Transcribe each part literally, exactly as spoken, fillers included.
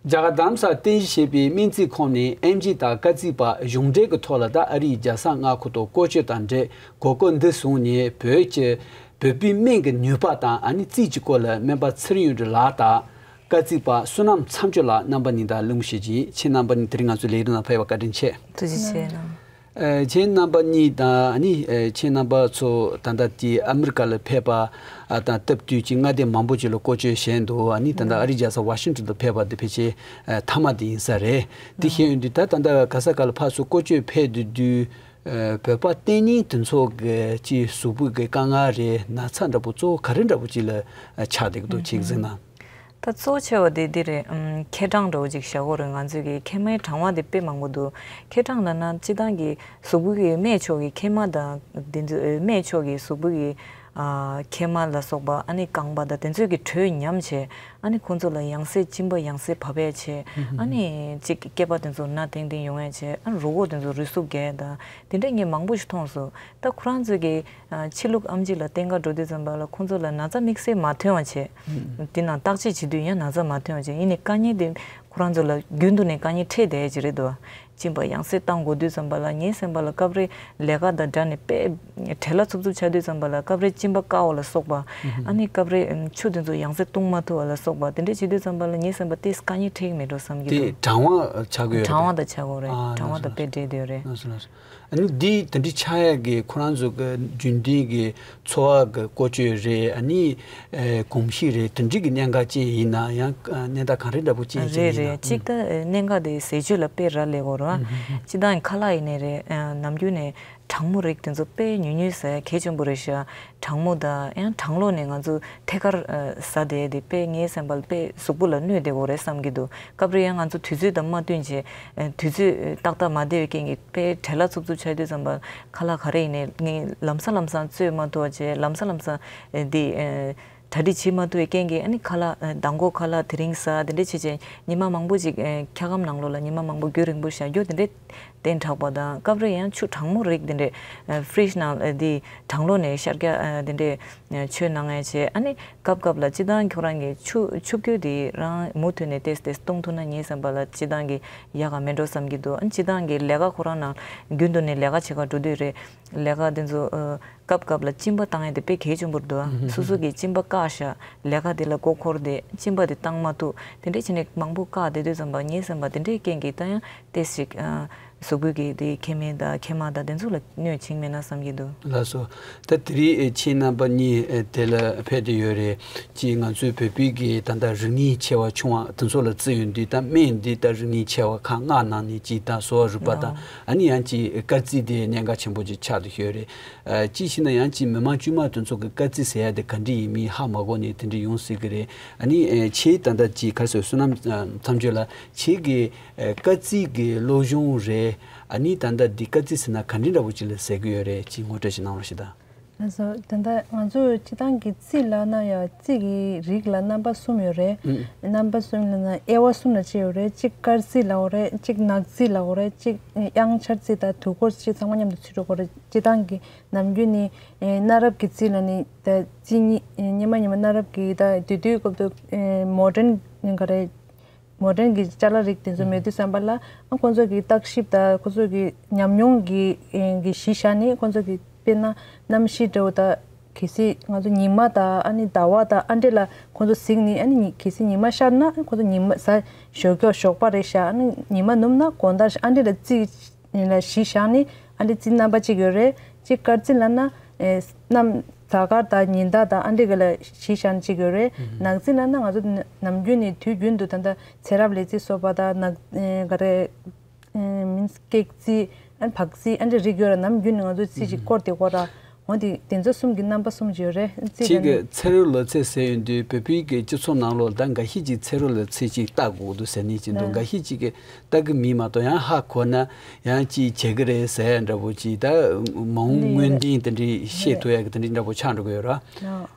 རྒྱ་གར་རྡ་རམ་ས་ལར་རྟེན་གཞི་བྱས་པའི་སྨན་རྩིས་ཁང་ནས་ཨེམ་ཆི་དང་སྐར་རྩིས་པ་གཞུང་འབྲེལ་གྱི་ཐོག་ལ་ད་ཨ་རིའི་རྒྱལ་ས་མངའ་ཁུལ་དུ་སྐོར་སྐྱོད་དང་འབྲེལ་གོ་སྐབས་འདི་བཟུང་ནས་བོད་ཀྱི་བོད་པའི་སྨན་གྱི་ནུས་པ་དང་ཨ་ནི་རྩིས་ཀྱི་སྐོར་ལ་སྨན་པ་ཚེ་རིང་གཡུ་སྒྲོན་ལགས་དང་སྐར་རྩིས་པ་བསོད་ནམས་མཚམས་གཅོད་ལགས་རྣམ་པ་གཉིས་དང་གླེང་མོལ་བྱེད་ཀྱི་ཡིན། ཁྱེད་རྣམ་པ་གཉིས་དེ་རིང་ང་ཚོའི་ལས་རིམ་ནང་ཕེབས་པར་བཀའ་དྲིན་ཆེ། ཐུགས་རྗེ་ཆེ་གནང་། ཨ། ཁྱེད་རྣམ་པ་གཉིས་དང་ཨ་ནི་ཨ་ཁྱེད་རྣམ་པ་ཚོ་ད་ལྟ་དེ་ཨ་མི་རི་ཀ་ལ་ཕེབས་པ་ཨ་དང་སྟབས་བསྟུན་གྱིས་མངའ་སྡེ་མང་པོ་ཅིག་ལ་སྐོར་སྐྱོད་བྱས་འདུག་ཨ་ནི་ད་ལྟ་ཨ་རིའི་རྒྱལ་ས་ཝ་ཤིང་ཊོན་དུ་ཕེབས་པ་འདི་ཕལ་ཆེར་ཨ་མཐའ་མ་དེ་ཡིན་ས་རེད། དེ་བྱས་ཡོང་དུས་ད་ད་ལྟ་ག་ས་ག་ལ་ཕར་ཚུར་སྐོར་སྐྱོད་ཕེབས་བསྡད་དུས་ཨ་བོད་པ་བསྟེན་མཁན་དེ་ཚོ་གི་ཅིག་གཟུགས་པོ་གི་དཀའ་ངལ་རེད། ན་ཚ་འདྲ་པོ་གཙོ་བོ་ག་རེ་འདྲ་པོ་ཅིག་ལ་ཨ་ཆགས་བསྡད་ཀྱི་འདུག་ཁྱེད་ཀྱིས་གཟིགས་ན། ད་གཙོ་ཆེ་བ་དེ་འདི་རེད། ཨམ། ཁེ་གྲང་འདྲ་བོ་ཅིག་བཞག་དགོས་རེད། ང་ཚོའི་གི་མཁལ་མའི་གྲང་བ་དེ་དཔེ་མང་པོ་འདུག་ཁེ་གྲང་ལབ་ན་སྤྱིར་བཏང་གི་གཟུགས་པོ་གི་སྨད་ཕྱོགས་ཀྱི་མཁལ་མ་དང་དེ་ཚོ་ཨེ་སྨད་ཕྱོགས་ཀྱི་གཟུགས་པོ་གི་ཨ་མཁལ་མ་ལ་སོགས་པ་ཨ་ནི་རྐང་པ་དང་དེ་ཚོའི་གི་དྲོད་ཉམས་བྱས། ཨ་ནི་ཁོང་ཚོ་ལ་ཡང་སེ་གཅིན་པ་ཡང་སེ་བབས་ཡས་བྱས། ཨ་ནི་གཅིག་སྐེད་པ་དེ་ཚོ་ན་ཏིང་ཏིང་ཡོང་ཡས་བྱས། ཨ་ནི་རུས་ཁོག་དེ་ཚོ་རུས་ཚུགས་རྒྱས་དང་དེ་འདྲས་ངས་མང་པོ་ཞིག་མཐོང་སོང་། ད་ཁོ་རང་ཚོའི་གི་ཨ་ཕྱི་ལུགས་ཨེམ་ཆི་ལ་བསྟེན་ག་འགྲོ་དུས་ཙམ་པ་ལ་ཁོང་ཚོ་ལ་ན་ཚ་དམིགས་བསལ་མ་ཐོན་པ་བྱས། ཨུམ། དེ་ནང་བརྟག་དཔྱད་བྱེད་དུས་ཡང་ན་ཚ་མ་ཐོན་པ་བྱས། ཡིན་ནའི་དཀའ་ངལ་དེ་ཁོ་རང་ཚོ་ལ་རྒྱུན་དུ་ནས་དཀའ་ངལ་འཕྲད་བསྡད་ཀྱི་རེད་འདུག་གཅིན་པ་ཡང་སེ་བཏང་དགོས་དུས་ཙམ་པ་ལ་ངའི་སེམས་པ་ལ་སྐབས་རེ་ལས་ཀ་དང་འདྲ་ནས་དཔེ་བྲེལ་བ་འཚུབ་འཚུབ་ཆགས་དུས་ཙམ་པ་ལ་སྐབས་རེ་གཅིན་པ་བཀག་པ་ལ་སོགས་པ། ཨུམ། ཨ་ནི་སྐབས་རེ་ཆུ་དེ་ཚོ་ཡང་སེ་བཏུང་མ་ཐུབ་པ་ལ་སོགས་པ་དེ་འདྲས་བྱེད་དུས་ཙམ་པ་ལ་ངའི་སེམས་པ་ཏོག་ཙམ་དཀའ་ངལ་འཕྲད་ཀྱི་མེད་འགྲོ་བསམ་གྱི་འདུག་དེ་གྲང་བ་ཆགས་ཀྱི་ཡོད་རེད། གྲང་བ་དང་ཆགས་ཀྱི་ཡོད་རེད། ཨ་གྲང་བ་དང་དཔེ་འབྲེལ་བསྡད་ཡོད་རེད། ལགས་སོ་ལགས་སོ། ཨ་ནི་འདི་དེ་འདྲའི་ཆགས་ཡག་གི་ཁོ་རང་ཚོ་གི་རྒྱུན་ལྡན་གྱི་འཚོ་བ་གི་བཀོལ་སྤྱོད་རེད། ཨ་ནི་ཨེ་གོམས་གཤིས་རེད། དེ་འདྲའི་གི་གནད་འགག་ཅན་ཡིན་ན་ཡང་གནས་སྟངས་ག་རེ་འདྲ་པོ་ཅན་ཅིག་རེད་ཡིན་རེད། ན། གཅིག་ད་གནད་འགག་དེ་ཟས་སྤྱོད་ལ་དཔེ་རག་ལས་དགོས་རེད། ཨུ་ཧུ་ཧུ། སྤྱིར་བཏང་ཁ་ལག་ཡིན་ནའི་རེད། ནམ་རྒྱུན་ནས་གྲང་མོ་རིགས་དེ་ཚོ་དཔེ་ཉུང་ཉུང་ཟ་ཡ་གལ་ཆེན་པོ་རེད་ཤག་གྲང་མོ་དང་ཡང་གྲང་ལོག་ནས་ང་ཚོ་ཐད་ཀར་ཨ་ཟ་བསྡད་དེ་དཔེ་ངའི་བསམ་པར་དཔེ་གཟུགས་པོ་ལ་གནོད་བསྡད་ཀྱི་ཡོད་རེད་བསམ་གྱི་འདུག་སྐབས་རེ་ཡང་ང་ཚོ་དུས་ཚོད་དང་མ་བསྟུན་བྱས། ཨ་དུས་ཚོད་ཏག་ཏག་མ་བདེ་བའི་རྐྱེན་གྱིས་དཔེ་བྲེལ་བ་འཚུབ་འཚུབ་ཆགས་དུས་ཙམ་པ་ཁ་ལག་ག་རེ་ཡིན་ནའི་ངས་ལམ་སང་ལམ་སང་བཙོས་མ་ཐུབ་པ་བྱས། ལམ་སང་ལམ་སང་ཨ་འདི་ཨ་གྲ་སྒྲིག་བྱེད་མ་ཐུབ་པའི་རྐྱེན་གྱིས་ཨ་ནི་ཁ་ལག་ཨ་མདང་དགོང་ཁ་ལག་དེ་རིང་ཟ་དེ་འདྲས་བྱས་བྱས་ཉི་མ་མང་པོ་ཅིག་ཨ་འཁྱག་སྒམ་ནང་ལོགས་ལ་ཉི་མ་མང་པོ་རྒྱུན་རིང་པོ་བཞག་རྒྱུ་དེ་འདྲས་བསྟན་དྲགས་པ་དང་། སྐབས་རེ་ཡང་ཆུ་གྲང་མོ་རིགས་དེ་འདྲས་ཨ་ཕི་རིཇ་ནང་ཨ་འདི་གྲང་ལོག་ནས་ཤར་རྒྱག་ཨ་དེ་འདྲས་ཨ་མཆོད་གནང་ཡ་བྱས། ཨ་ནི་སྐབས་སྐབས་ལ་སྤྱིར་བཏང་ཁྱོད་རང་གི་ཆུ་ཆུ་རྒྱུན་དེ་རང་མུ་མཐུད་ནས་ཏོག་ཙམ་ཏོག་ཙམ་གཏོང་ཐུབ་ན་ངའི་བསམ་པ་ལ་སྤྱིར་བཏང་གི་ཡག་ག་མེད་འགྲོ་བསམ་གྱི་འདུག་ཨ་ནི་སྤྱིར་བཏང་གི་ལས་ཀ་ཁོ་རང་ནང་རྒྱུན་དུ་ནས་ལས་ཀ་བྱེད་ག་འགྲོ་དུས་རེད། ལས་ཀ་དེ་ཚོ་ཨ་སྐབས་སྐབས་ལ་གཅིན་པ་བཏང་ཡ་དེ་དཔེ་གལ་ཆེན་པོ་རེད་འདུག་ཨ། སོ་སོ་གིས་གཅིན་པ་བཀག་ཤག་ལས་ཀ་དེ་ལ་མགོ་འཁོར་ཏེ་གཅིན་པ་དེ་བཏང་མ་ཐུབ། དེ་འདྲས་བྱས་ནས་མང་པོ་བཀག་བསྡད་དུས་ཙམ་པ་ངའི་བསམ་པ་དེ་འདྲའི་རྐྱེན་གྱིས་ད་ཡང་ཏོག་ཙམ་ཞིག་ཨ་གཟུགས་པོའི་གི་དེ་མཁལ་མའི་དང་མཁལ་མ་དང་དེ་ཚོ་ལ་གནོད་བྱེད་མེད་ན་བསམ་གྱི་འདུག་ལགས་སོ། ད་དེ་རིང་ཨེ་ཁྱེད་རྣམ་པ་གཉིས་ཨེ་དེ་ལ་ཕེབས་བསྡད་ཡོད་རེད། ཅིག་ང་ཚོའི་བོད་པའི་གི་ད་ལྟ་རིག་གནས་ཆེ་བ་ཆུང་བ་དེ་ཚོ་ལ་བརྩི་ཡོང་དུས་ད་སྨན་འདི་ད་རིག་གནས་ཆེ་བ་ཁག་ལྔ་ནང་ནས་གཅིག་དང་གསོ་བ་རིག་པ་དང་། ལགས། ཨ་ནི་ཡང་ཅིག་སྐར་རྩིས་དེ་གནད་འགག་ཆེན་པོ་ཅིག་ཆགས་བསྡད་ཡོད་རེད། ཨ་ཅིག་བྱས་ན་ཡང་ཅིག་མི་མང་དཀྱུས་མ་དེ་ཚོ་གི་སྐར་རྩིས་ཟེར་ཡ་དེ་ག་འདྲ་ཡིན་མིན་ཧ་མ་གོ་ནས་དེ་འདྲ་ཡོང་སྲིད་གི་རེད། ཨ་ནི་ཨེ་ཁྱེད་ད་ལྟ་ཅིག་ག་རེ་ཟེར་བསོད་ནམས་ཨ་མཚམས་གཅོད་ལགས་ཁྱེད་ཀྱི་ཨེ་སྐར་རྩིས་ཀྱི་སློབ་སྦྱོང་རེད། ཨ་ནི་ད་ལྟ་འདི་སྐར་རྩིས་ཟེར་ན་ག་འདྲ་འདྲ་པོ་ཅིག་ལ་ཟེར་གི་ཡོད་རེད། ཅིག་ངོ་སྤྲོད་ཅིག་གནང་རོགས་ཞུ་དང་། ལགས་སོ། ད་ལྟ་ང་ཚོ་སྤྱིར་བཏང་གི་རྩིས་ལབ་ན་ཡང་རྩིས་ཀྱི་རིགས་ལ་རྣམ་པ་གསུམ་ཡོད་རེད། ཨུ། རྣམ་པ་གསུམ་ལབ་ན་དབྱེ་བ་གསུམ་ལ་ཕྱེ་ཡོད་རེད། གཅིག་སྐར་རྩིས་ལབ་ཡོད་རེད། གཅིག་ནག་རྩིས་ལབ་ཡོད་རེད། གཅིག་དབྱངས་འཆར་རྩིས་དང་དུས་འཁོར་རྩིས་ཚང་མ་མཉམ་དུ་ཚུད་འགྲོ་གི་རེད། སྤྱིར་བཏང་གི་ནམ་རྒྱུན་ནི་ཨེ་གནའ་རབས་ཀྱི་རྩིས་ལ་ནི་ད་རྩིས་རྙིང་ཨེ་སྔོན་མ་སྔོན་མ་གནའ་རབས་ཀྱི་ད་དུས་དུས་སྐབས་དུ་ཨེ་མོ་ཌན་ག་རེ་མོ་ཌན་གྱི་ཅ་ལག་རིགས་དེ་ཚོ་མེད་དུས་ཙམ་པ་ལ་ཨ་ཁོང་ཚོ་གི་བརྟག་ཞིབ་དང་ཁོང་ཚོ་གི་ཉམས་མྱོང་གི་ཨེ་གི་གཞི་བཞག་ནས་ཁོང་ཚོ་གི་དཔེར་ན་གནམ་གཤིས་འདྲ་བོ་དང་གལ་སྲིད་ང་ཚོ་ཉི་མ་དང་ཨ་ནི་ཟླ་བ་དང་ཨ་འདྲེ་ལ་ཁོང་ཚོ་གཟིགས་ནས་ཨ་ནི་ཉི་གལ་སྲིད་ཉི་མ་ཤར་ན་ཁོང་ཚོ་ཉི་མ་གཟའ་ཞོགས་ཀྱོག་ཞོགས་པ་རེད་ཤག་ཨ་ནི་ཉི་མ་ནུབ་ན་དགོང་དག་ཨ་འདྲེ་ལ་རྩིས། ཡིན་ལ་གཞི་བཞག་ནི་ཨ་འདྲི་རྩིས་རྣམ་པ་གཅིག་ཡོད་རེད། གཅིག་སྐར་རྩིས་ལབ་ན་ཨེ་གནམ་གཟའ་སྐར་དང་ཉི་ཟླ་དང་ཨ་འདྲི་གི་ལ་གཞི་བཞག་ནི་གཅིག་ཡོད་རེད། ཨུ་ཧུམ། ནག་རྩིས་ལབ་ན་ང་ཚོ་ནམ་རྒྱུན་ནས་དུས་རྒྱུན་དུ་ད་ལྟ་ཚེ་རབས་ལས་རྩིས་སོགས་པ་དང་ནག་ཨེ་ག་རེ་ཨེ་མིན་ཀེག་རྩིས་ཨ་བག་རྩིས་ཨ་འདྲི་རིགས་ཡོད་ར། ནམ་རྒྱུན་ནས་ང་ཚོ་རྩིས་ཅིག་ཨུ་ཧུམ། སྐོར་དེ་སྐོར་ར། འོ་དེ་དེ་ཚོ་གསུམ་གྱི་རྣམ་པ་གསུམ་ཅིག་ཡོད་རེད། རྩིས་ཁྱེད་ལབ་ན། ཀྱིས་ཚེ་རབས་ལོ་ཚད་ཟེར་ཡོང་དུས་བོད་པའི་གི་སྤྱི་ཚོགས་ནང་ལོགས་ད་འགའ་ཤས་ཀྱིས་ཚེ་རབས་ལོ་ཚད་ཅིག་བལྟ་དགོས་འདུག་ཟེར་ནི་ཅིག་འདུག་ཨ། འགའ་ཤས་ཅིག་གིས་ལྟ་གི་མིན་མ་གཏོགས་ཡང་ཧ་གོ་ན་ཡང་ཅིག་བྱེད་གི་རེད་ཟེར་ཡ་འདྲ་པོ་ཅིག་ད་མ་འོངས་ནི་དངོས་ཡོད་རེད། བདེན་དེ་འདྲའི་ཤེས་ཐུབ་ཡ་གི་དེ་འདྲའི་འདྲ་པོ་ཆགས་འགྲོ་གི་ཡོད་ར། ཨ།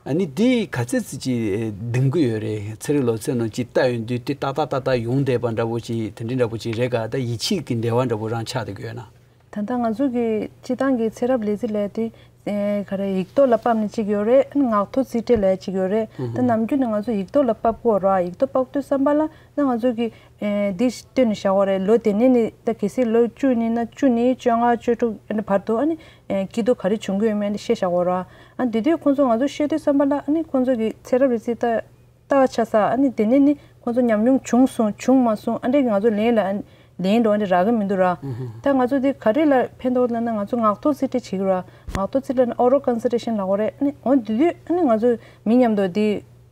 ཨ་ནི་འདི་ག་ཚོད་ཙམ་ཅིག་ལྡིང་གི་ཡོད་རེད། ཚེ་རབས་ལོ་ཚད་ནང་ཅིག་བལྟ་ཡོང་དུས་དེ་ཏག་ཏག་ཏག་ཏག་ཡོང་བསྡད་པ་འདྲ་པོ་ཅིག་དེ་འདྲའི་འདྲ་པོ་ཅིག་རེད་ག་ད་ཡིད་ཆེས་ཀྱི་འབྲེལ་བ་འདྲ་པོ་རང་ཆགས་བསྡད་གི་ཡོད་ན། ད་ ད་ལྟ་ང་ཚོ་གི་སྤྱི་བཏང་གི་ཚེ་རབས་ལས་རྩིས་ལས་དེ་ཨེ་ག་རེ་ཡིག་ཐོག་ལ་ཕབ་ནས་གཅིག་ཡོད་རེད། ངག་ཐོག་རྩིས་སྤྲོད་ལས་གཅིག་ཡོད་རེད། ད་ནམ་རྒྱུན་ནས་ང་ཚོ་ཡིག་ཐོག་ལ་ཕབ་དགོས་ར། ཡིག་ཐོག་ཕབ་དུས་ཙམ་པ་ལ་ད་ང་ཚོ་གི་ཨེ་འདི་བཏོན་ནས་བཞག་དགོས་རེད། ལོ་དེ་ནས་ནི་ད་གལ་སྲིད་ལོ་བཅུ་ནས་ན་བཅུ་ནས་བཅོ་ལྔ་བཅུ་དྲུག་ཨ་ནི་བར་དུ་ཨ་ནི་ཨེ་སྐྱིད་སྡུག་ག་རེ་བྱུང་གི་ཡོད་མེད་ཨ་ནི་ཤེས་བཞག་དགོས་ར། ཨ་དེ་དུས་ཁོང་ཚོ་ང་ཚོ་ཤོད་དུས་ཙམ་པ་ལ་ཨ་ནི་ཁོང་ཚོ་གི་ཚེ་རབས་རེ་ཚིག་ད་ལྟ་བ་ཆ་ས་ཨ་ནི་དེ་ནས་ནི་ཁོང་ཚོ་ཉམས་མྱོང་བྱུང་སོང་བྱུང་མ་སོང་ཨ་འདྲས་ང་ཚོ་ལན་ལ་ལན་འགྲོ་ཨ་འདྲས་རག་གི་མི་འདུག་ར། ད་ང་ཚོ་དེ་ག་རེ་ལ་ཕན་ཐོགས་ལབ་ན་ང་ཚོ་ངག་ཐོག་རྩིས་སྤྲོད་བྱེད་ཀྱི་ར། ངག་ཐོག་རྩིས་སྤྲོད་ལབ་ན་oral consultation་ལབ་དགོས་རེད། ཨ་ནི་འོ་དེ་དུས་ཨ་ནི་ང་ཚོ་མི་མཉམ་དུ་དེ་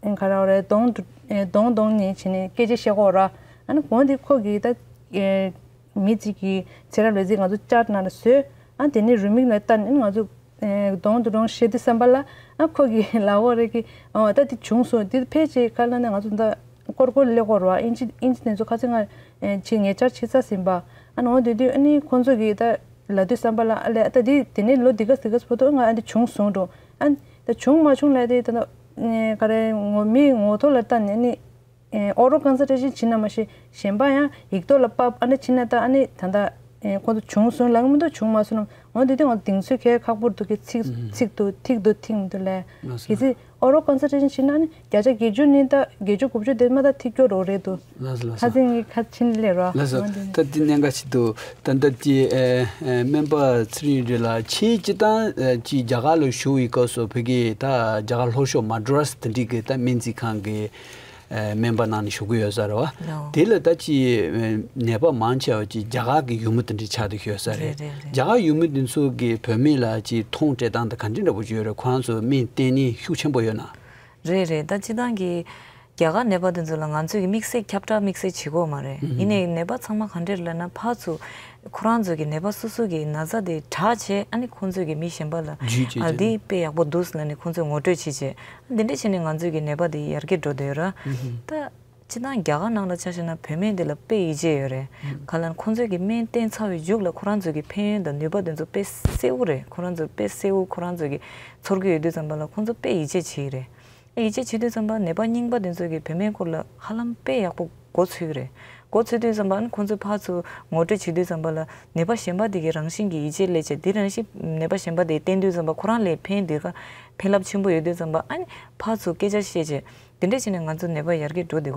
ག་རེ་རེད་གདོང་དུ་གདོང་གདོང་ནས་བྱས་ནས་སྐད་ཆ་བཤད་དགོས་ར། ཨ་ནི་འོ་དེ་ཁོ་གི་ད། མི་གཅིག་གིས་ཚེ་རབས་ལས་རྩིས་ང་ཚོ་chart ནང་ལ་བཟོས། ཨ་དེ་ནས་རུ་མིག་ལ་བལྟས་ནས་ང་ཚོ་ཨེ་གདོང་དུ་གདོང་བཤད་དུས་ཙམ་པ་ལ་ཨ་ཁོ་གིས་ལབ་ཡོད་རེད་གི། ཨོ་ད་དེ་བྱུང་སོང་། དེ་ཕལ་ཆེར་ག་ལབ་ན་ང་ཚོ་ད་སྐོར་སྐོར་སླེབས་ཡོད་རེད་བ། ཨིན་ཇི་ཨིན་ཇི་དེ་ཚོ་ཁ་སང་ང་ཨེ་ཆེད་ཉེ་ཆར་ཕྱི་ཚ་ཟིན་པ། ཨ་ནི་འོ་དེ་དུས་ཨ་ནི་ཁོང་ཚོ་གིས་ད་ལབ་དུས་ཙམ་པ་ལ་ཨ་ལས་ད་དེ་དེ་ནས་ལོ་འདི་ག་ཟིག་ག་བར་དུ་ང་ཨ་འདི་བྱུང་སོང་འགྲོ། ཨ་ད་བྱུང་མ་བྱུང་ལབ་དེ་ད་ད་ཨེ་ག་རེ་ངོ་མི་ངོ་ཐོག་ལ་བལྟས་ནས་ཨ་ནི། ཨེ་oral consultation བྱེད་ན་མ་གཞི་གཞན་པ་ཡང་ཡིག་ཐོག་ལ་ཕབ་ཨ་ནི་བྱེད་ན་ད་ཨ་ནི་ད་ལྟ་ཨེ་ཁོང་ཚོ་བྱུང་སོང་ལབ་མི་འདུག་བྱུང་མ་སོང་ན་འོ་དེ་དུས་ང་གདེང་ཚོད་གལ་ཁག་པོ་འདུག་གི། ཚིག་ཚིག་འདུག་ཐིག་འདུག་ཐིག་མི་འདུག་ལས། ལགས་སོ། གལ་སྲིད་oral consultation བྱེད་ན་ཨ་ནི་བརྒྱ་ཆ་བརྒྱད་ཅུ་ནི་ད་བརྒྱད་ཅུ་དགུ་བཅུ་དེ་མ་ད་ཐིག་སྐྱོ་རོ་རེད་འདུག་ལགས་སོ་ལགས་ཁ་སོ། སང་གི་ཁ་ཕྱིན་ལས་རོ། ལགས་སོ། འོ་དེ་ད་འདི་གནད་འགག་ཅིག་འདུག་ད་ལྟ་དེ་ཨེ་ཨེ་སྨན་པ་ཚེ་རིང་རེད་ལགས། ཁྱེད་སྤྱིར་བཏང་ཨེ་ཅིག་རྒྱ་གར་ལ་བཞུགས་པའི་སྐབས་སུ་བོད་ཀྱི་ད་རྒྱ་གར་ལྷོ་ཕྱོགས་མ་ཌྲ་སི་དེ་འདྲའི་གི་ད་སྨན་རྩིས་ཁང་གི་སྨན་པ་ནང་ནས་བཞུགས་ཀྱི་ཡོད་ས་རེད་བ། ལགས། དེ་ལ་ད་ཅི་ནད་པ་མང་ཆེ་བ་ཅིག་རྒྱ་གར་གྱི་ཡུལ་མི་དེ་འདྲ་ཆགས་བསྡད་ཡོད་ས་རེད། རེད་རེད་རེད། རྒྱ་གར་ཡུལ་མི་དེ་ཚོ་གིས་བོད་སྨན་ལ་ཅིག་མཐོང་སྤྲད་སྟངས་དེ་ག་འདྲ་འདྲ་པོ་ཅིག་ཡོད་རེད། ཁོ་རང་ཚོ་སྨན་བསྟེན་ནི་ཤུགས་ཆེན་པོ་ཡོད་ན། རེད་རེད། ད་སྤྱིར་བཏང་གི་རྒྱ་གར་ནད་པ་དེ་ཚོ་ལ་ང་ཚོས་ཀྱི་དམིགས་བསལ་ཁྱབ་བསྒྲགས་དམིགས་བསལ་བྱེད་དགོས་མ་རེད། ཨུ་ཧུ། ཡིན་ནའི་ནད་པ་ཚང་མ་ག་འདྲ་རེད་ལབ་ན་ཕར་ཚུར་ཁོ་རང་ཚོ་གི་ནད་པ་སོ་སོ་གི་ན་ཚ་དེ་དྲག་བྱས་ཨ་ནི་ཁོང་ཚོས་ཀྱི་མི་གཞན་པ་ལ་བརྒྱུད་བྱས་ཨ་བྱས་འདི་དཔེ་ཡག་པོ་འདུག་ལབ་ནས་ཁོང་ཚོས་ངོ་སྤྲོད་བྱེད་བྱས། འདི་འདྲ་བྱས་ནས་ང་ཚོའི་གི་ནད་པ་དེ་ཡར་རྒྱས་འགྲོ་བསྡད་ཡོད་ར། ཨུ་ཧུ། ད་སྤྱིར་བཏང་རྒྱ་གར་ནང་ལ་ཆ་བཞག་ན་བོད་སྨན་དེ་ལ་དཔེ་ཡིད་ཆེས་ཡོད་རེད། ཨུ་ཧུ། ག་ལ་ཁོང་ཚོས་གི་སྨན་བསྟེན་ཚར་བའི་མཇུག་ལ་ཁོ་རང་ཚོའི་གི་ཕན་ཡོན་དང་ནུས་པ་དེ་ཚོ་དཔེ་གསལ་བོ་རེད། ཁོ་རང་ཚོ་དཔེ་གསལ་བོ་ཁོ་རང་ཚོའི་གི་ཚོར་གི་ཡོད་དུས་ཙམ་པ་ལ་ཁོང་ཚོ་དཔེ་ཡིད་ཆེས་བྱེད་ཀྱི་རེད། ཡིད་ཆེས་བྱེད་དུས་ཙམ་པ་ནད་པ་རྙིང་པ་དེ་ཚོ་གིས་བོད་སྨན་སྐོར་ལ་ཧ་ལམ་དཔེ་ཡག་པོ་མགོ་ཚོད་ཀྱི་རེད། མགོ་ཚོད་དུས་ཙམ་པ་ཨ་ནི་ཁོང་ཚོས་ཕར་ཚུར་ངོ་སྤྲོད་བྱེད་དུས་ཙམ་པ་ལ་ནད་པ་གཞན་པ་དེ་གི་རང་བཞིན་གྱི་ཡིད་ཆེས་སླེབས་བྱས་དེ་རང་བཞིན་ནད་པ་གཞན་པ་དེ་བསྟེན་དུས་ཙམ་པ་ཁོ་རང་ལ་ཕན་བདེ་ག་ཕན་རླབས་ཆེན་པོ་ཡོད་དུས་ཙམ་པ་ཨ་ནི་ཕར་ཚུར་སྐད་ཆ་བཤད་བྱས་དེ་འདྲས་བྱས་ནས་ང་ཚོ་ནད་པ་ཡར་རྒྱས་འགྲོ་བསྡད་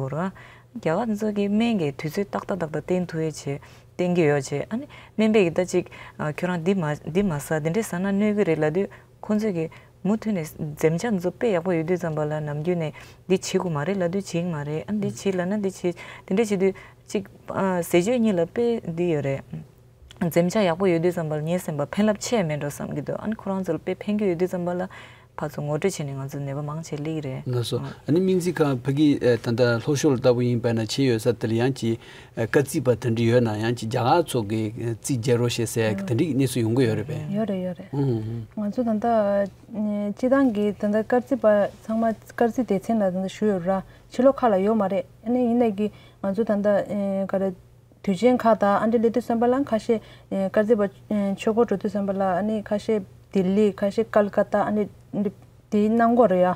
ཀྱི་ཡོད་རེད། རྒྱ་གར་དེ་ཚོ་གིས་སྨན་གྱི་དུས་ཚོད་ཏག་ཏག་ཏག་ཏག་བསྟེན་ཐུབ་ཡས་བྱས་བསྟེན་གྱི་ཡོད་བྱས་ཨ་ནི་སྨན་པས་ཀྱིས་ད་ཅིག་ཨ་ཁྱོད་རང་འདི་མ་འདི་མ་ཟ་འདི་འདྲས་ཟ་ན་གནོད་ཀྱི་རེད་ལབ་དུས་ཁོང་ཚོས་ཀྱིས་མུ་མཐུད་ནས་འཛེམ་བྱ་ཚོ་དཔེ་ཡག་པོ་ཡོད་དུས་ཙམ་པ་ལ་ནམ་རྒྱུན་ནས་འདི་བྱེད་དགོས་མ་རེད་ལབ་དུས་བྱེད་ཀྱི་མ་རེད། ཨ་འདི་བྱེད་ལབ་ན་འདི་བྱེད། དེ་འདྲ་བྱེད་དུས་གཅིག་ཨ་ཟས་སྤྱོད་གཉིས་ལ་དཔེ་འདི་ཡོད་རེད། འཛེམ་བྱ་ཡག་པོ་ཡོད་དུས་ཙམ་པ་ལ་ངའི་སེམས་པ་ཕན་རླབས་ཆེ་མེད་འགྲོ་བསམ་གྱི་འདུག་ཨ་ནི་ཁོ་རང་ཚོ་ལ་དཔེ་ཕན་གྱི་ཡོད་དུས་ཙམ་པ་ལ་ཕར་ཚུར་ངོ་སྤྲོད་བྱས་ནས་ང་ཚོ་ནད་པ་མང་ཆེ་སླེབས་ཀྱི་རེད། ལགས་སོ། ཨ་ནི་སྨན་རྩིས་ཁང་ཕ་གི་ཨ་ད་ལྟ་ལྷོ་ཕྱོགས་ལ་ལྟ་བུ་ཡིན་པ་ན་ཁྱེད་ཡོད་ས་དེ་ལ་ཡང་ཅིག་ཨ་སྐར་རྩིས་པ་དེ་འདྲ་ཡོད་ན་ཡང་ཅིག་རྒྱ་གར་ཚོ་གི་ཨ་རྩིས་རྒྱག་རོགས་བྱེད་ཟེར་ཡ་གི་དེ་འདྲའི་གནས་ཚུལ་ཡོང་གི་ཡོད་རེད་པས། ཡོད་རེད་ཡོད་རེད། ཨུ་ཧུ། ང་ཚོ་ད་ལྟ་ཨ་སྤྱིར་བཏང་གི་ད་ལྟ་སྐར་རྩིས་པ་ཚང་མ་སྐར་རྩིས་སྡེ་ཚན་ལ་ད་ལྟ་ཞུགས་ཡོད་ར། ཕྱི་ལོགས་ཁག་ལ་ཡོད་མ་རེད། ཨ་ནི་ཡིན་ནའི་གི་ང་ཚོ་ད་ལྟ་ཨ་ག་རེ་དུས་ཆེན་ཁག་དང་ཨ་འདྲ་སླེབས་དུས་ཙམ་པ་ལ་ཁ་ཤས་ཨ་སྐར་རྩིས་པ་ཨ་ཆོས་སྒོར་འགྲོ་དུས་ཙམ་པ་ལ་ཨ་ནི་ཁ་ཤས་ལྡི་ལི་ཁ་ཤས་ཀལ་ཀ་ཏ་ཨ་འདྲ་འདི་གནང་གི་ཡོད་རེད་ཡ།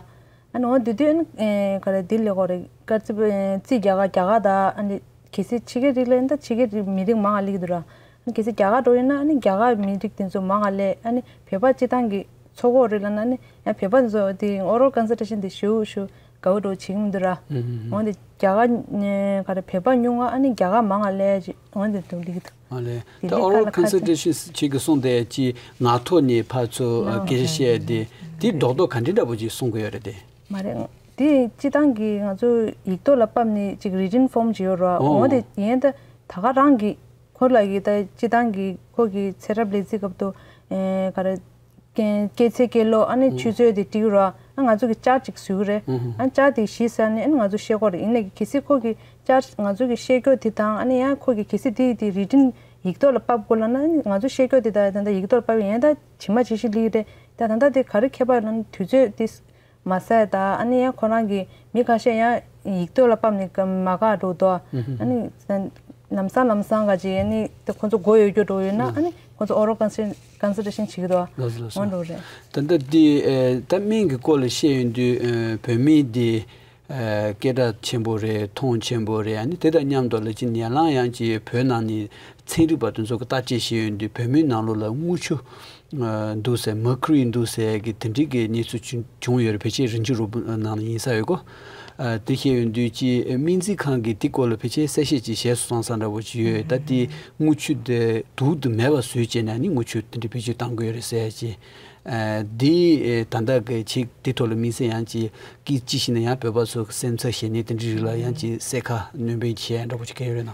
ཨ་ནི་འོ་དེ་དུས་ཨ་ནི་ཨེ་ག་རེ་འདི་ལས་གོ་རེ་སྐར་རྩིས་པ་ཨེ་རྩིས་རྒྱག་ག་རྒྱ་གར་དང་ཨ་ནི་གལ་སྲིད་ཕྱི་རྒྱལ་རིགས་ལ་ཡིན་ད་ཕྱི་རྒྱལ་རིགས་མི་རིགས་མང་ང་སླེབས་ཀྱི་འདུག་ར། ཨ་ནི་གལ་སྲིད་རྒྱ་གར་འགྲོ་ཡིན་ན་ཨ་ནི་རྒྱ་གར་མི་རིགས་དེ་ཚོ་མང་ང་སླེབས། ཨ་ནི་བོད་པ་སྤྱིར་བཏང་གི་ཚོགས་འགོ་རེད་ལབ་ན་ཨ་ནི་ཡང་བོད་པ་ཚོ་དེ་oral consultation དེ་ཞུ་ཞུ་དགའ་བོ་འགྲོ་བྱེད་ཀྱི་མི་འདུག་ར། ཨུ་ཧུ་ཧུ། འོན་ཏེ་རྒྱ་གར་ཨེ་ག་རེ་བོད་པ་ཉུང་ང་ཨ་ནི་རྒྱ་གར་མང་ང་སླེབས་ཅིག་འོན་ཏེ་འདུག་ལིག་འདུག་ཨ་ལས། དེ་ད་ལི་oral ཁ་ལ་ཁ་ཚ། consultation ཅིག་གི་གསུངས་དེ་ཅི་ངག་ཐོག་ནས་ཕར་ཚུར་ཨ་སྐད་ཆ་བཤད་དེ་དེ་རྡོག་རྡོག་ག་འདྲ་འདྲ་པོ་ཅིག་གསུང་གི་ཡོད་རེད་དེ། མ་རེད། དེ་སྤྱིར་བཏང་གི་ང་ཚོ་ཡིག་ཐོག་ལ་ཕབ་ནས་ཅིག་written form ཅིག་ཡོད་རེད་བ། འོ་དེ་ཡིན་ད་ད་ག་རང་གི་ཁོ་ལ་གི་ད་སྤྱིར་བཏང་གི་ཁོ་གི་ཚེ་རབས་ལས་རྩིས་སྐབས་དུ་ཨེ་ག་རེ་སྐྱེ་སྐྱེ་ཚེ་སྐྱེ་ལོ་ཨ་ནི་ཆུ་ཚོད་དེ་བྲིས་ར། ཨ་ང་ཚོ་གི་ཅར་ཅིག་བཟོས་རེད། ཨ་ཅར་དེ་གཞི་བཟས་ནས་ཨ་ནི་ང་ཚོ་བཤད་དགོས་རེད། ཡིན་ནའི་གི་གལ་སྲིད་ཁོ་གི་ཅར་ང་ཚོ་གི་བཤད་རྒྱུ་དེ་དང་ཨ་ནི་ཡང་ཁོ་གི་གལ་སྲིད་དེ་དེ་written ཡིག་ཐོག་ལ་ཕབ་དགོས་ལབ་ན་ཨ་ནི་ང་ཚོ་བཤད་རྒྱུ་དེ་ད་ད་ད་ཡིག་ཐོག་ལ་ཕབ་ཡིན་ད་ཇི་མ་ཇི་བཞིན་ལིག་རེད། ད་ད་ད་དེ་ག་རེ་ཁྱད་པར་ལབ་ན་དུས་ཚོད་དེ་མ་ཟད་ད་ཨ་ནི་ཡང་ཁོ་རང་གི་མི་ཁ་ཤས་ཡང་ཡིག་ཐོག་ལ་ཕབ་ནས་མ་དགའ་འགྲོ་དོ། ཨ་ནི་ལམ་སང་ལམ་སང་ག་ཅིག་ཨ་ནི་ད་ཁོ་ཚོ་མགོ་ཡོད་རྒྱུ་འགྲོ་ཡོད་ན་ཨ་ནི་ཁོ་ཚོ་oral consul- consultation བྱེད་ཀྱི་འདུག་ལགས་སོ་ལགས་སོ། འོ་འགྲོ་རེད། ད་ལྟ་འདི་ཨེ་ད་སྨན་གྱི་སྐོར་ལ་བཤད་ཡོང་དུས་ཨེ་བོད་སྨན་འདི་ ཨ་སྐད་གྲགས་ཆེན་པོ་རེད། མཐོང་ཆེན་པོ་རེད། ཨ་ནི་དེ་དང་མཉམ་དུ་ལ་ཅིག་ཉེ་ལམ་ཡང་ཅིག་བོད་ནང་ནས་ཚན་རིག་པ་དེ་ཚོ་གི་བརྟག་དཔྱད་བྱས་ཡོང་དུས་བོད་མིའི་ནང་ལོགས་ལ་རྔུལ་ཆུ་ཨ་འདུག་ཟེར། མར་ཁུ་རི་འདུག་ཟེར་གི་དེ་འདྲའི་གི་གནས་ཚུལ་བྱུང་བྱུང་ཡོད་རེད། ཕལ་ཆེར་རིན་ཆེན་རོལ་པོ་ནང་ལ་ཡིན་ས་ཡོད་གོ། ཨ་དེ་བཤད་ཡོང་དུས་ཅིག་སྨན་རྩིས་ཁང་གིས་དེ་སྐོར་ལ་ཕལ་ཆེར་གསལ་བཤད་ཅིག་བྱས་སོང་བསམ་འདྲ་པོ་ཅིག་ཡོད། ད་དེ་རྔུལ་ཆུ་དེ་དུག་དེ་མེད་པ་བཟོས་བྱས་ནས་ནི་རྔུལ་ཆུ་དེ་འདྲ་བེད་སྤྱོད་གཏང་གི་ཡོད་རེད་ཟེར་ཅིག་ཨ་འདི་ཨེ་ད་ལྟ་གི་ཆེད་འདི་ཐོག་ལ་དམིགས་བསལ་ཡང་ཅིག་གི་ཅི་ཞིག་ན་ཡང་བོད་པ་ཚོ་གི་སེམས་འཚབ་བྱེད་ནི་དེ་འདྲ་རིགས་ལ་ཡང་ཅིག་གསལ་ཁ་སྣོན་པ་བྱེད་ཡ་འདྲ་པོ་ཅིག་ག་ཡོད་རེད་ན།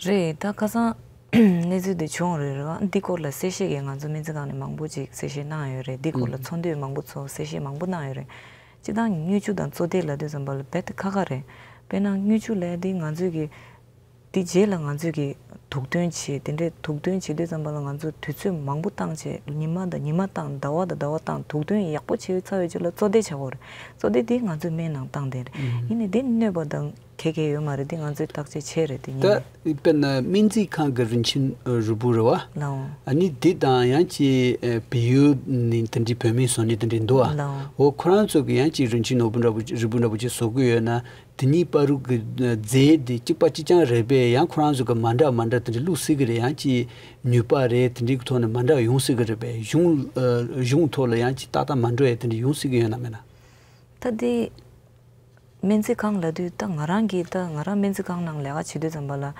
རེད། ད་ཁ་སང་གནས་ཚུལ་འདི་བྱུང་རེད། རེད་བ། འདི་སྐོར་ལ་གསལ་བཤད་ཀྱི་ང་ཚོ་སྨན་རྩིས་ཁང་ནས་མང་པོ་ཅིག་གསལ་བཤད་གནང་ཡོད་རེད། འདི་སྐོར་ལ་ཚོགས་འདུ་མང་པོ་ཚོགས། གསལ་བཤད་མང་པོ་གནང་ཡོད་རེད། སྤྱིར་བཏང་རྔུལ་ཆུ་དང་བཙོ་དེ་ལབ་དུས་ཙམ་པ་ལ་རྦད་དེ་ཁག་ཁག་རེད། དཔེར་ན་རྔུལ་ཆུ་ལབ་དེ་ང་ཚོས་ཀྱི་དེ་རྗེས་ལ་ང་ཚོས་ཀྱི་དུག་འདོན་བྱེད། དེ་འདྲའི་དུག་འདོན་བྱེད་དུས་ཙམ་པ་ལ་ང་ཚོ་དུས་ཚོད་མང་པོ་བཏང་བྱས། ཉི་མ་དང་ཉི་མ་བཏང་། ཟླ་བ་དང་ཟླ་བ་བཏང་། དུག་འདོན་ཡག་པོ་བྱས་ཚར་བའི་རྗེས་ལ་བཙོ་དེ་བྱ་དགོས་རེད། བཙོ་དེ་དེ་ང་ཚོས་སྨན་ནང་བཏང་དེ་རེད། ཡིན་ནའི་དེ་གནོད་པ་དང་ག་གེ་ཡོད་མ་རེད། དེ་ང་ཚོས་བརྟག་དཔྱད་བྱས་རེད། དེ་ད་ཡིན་ནའི་དཔེར་ན་སྨན་རྩིས་ཁང་གི་རིན་ཆེན་རུས་སྦལ་རེད་བ། ལའོ། ཨ་ནི་འདི་དང་ཡང་ཅིག་བལ་ཡུལ་ནས་དེ་འདྲའི་བོད་མིས་བཟོ་ནི་དེ་འདྲའི་འདུག་བ། ལའོ། འོ་ཁོ་རང་ཚོ་གི་ཡང་ཅིག་རིན་ཆེན་ནོར་བུ་འདྲ་པོ་རུས་སྦལ་འདྲ་པོ་ཅིག་བཟོ་གི་ཡོད་ན། དེ་གཉིས་བར་དུ་གི་རྫས་དེ་གཅིག་པ་གཅིག་རྐྱང་རེད་པས། ཡང་ཁོ་རང་ཚོ་གི་མ་འདྲ་མ་འདྲ་དེ་འདྲ་བླུགས་སྲིད་གི་རེད། ཡང་ཅིག་ནུས་པ་རེད། དེ་འདྲའི་ཐོག་ནས་མ་འདྲ་ཡོང་སྲིད་གི་རེད་པས། གཞུང་ཨ་གཞུང་ཐོག་ལ་ཡང་ཅིག་ཏག་ཏག་མ་འགྲོ་ཡ་དེ་འདྲ་ཡོང་སྲིད་གི་ཡོད་ན་མེད་ན། ད་དེ་སྨན་རྩིས་ཁང་ལབ་དུས་ད་ང་རང་གིས་ད་ང་རང་སྨན་རྩིས་ཁང་ནང་ལས་ཀ་བྱེད་དུས་ཙམ་པ་ལ།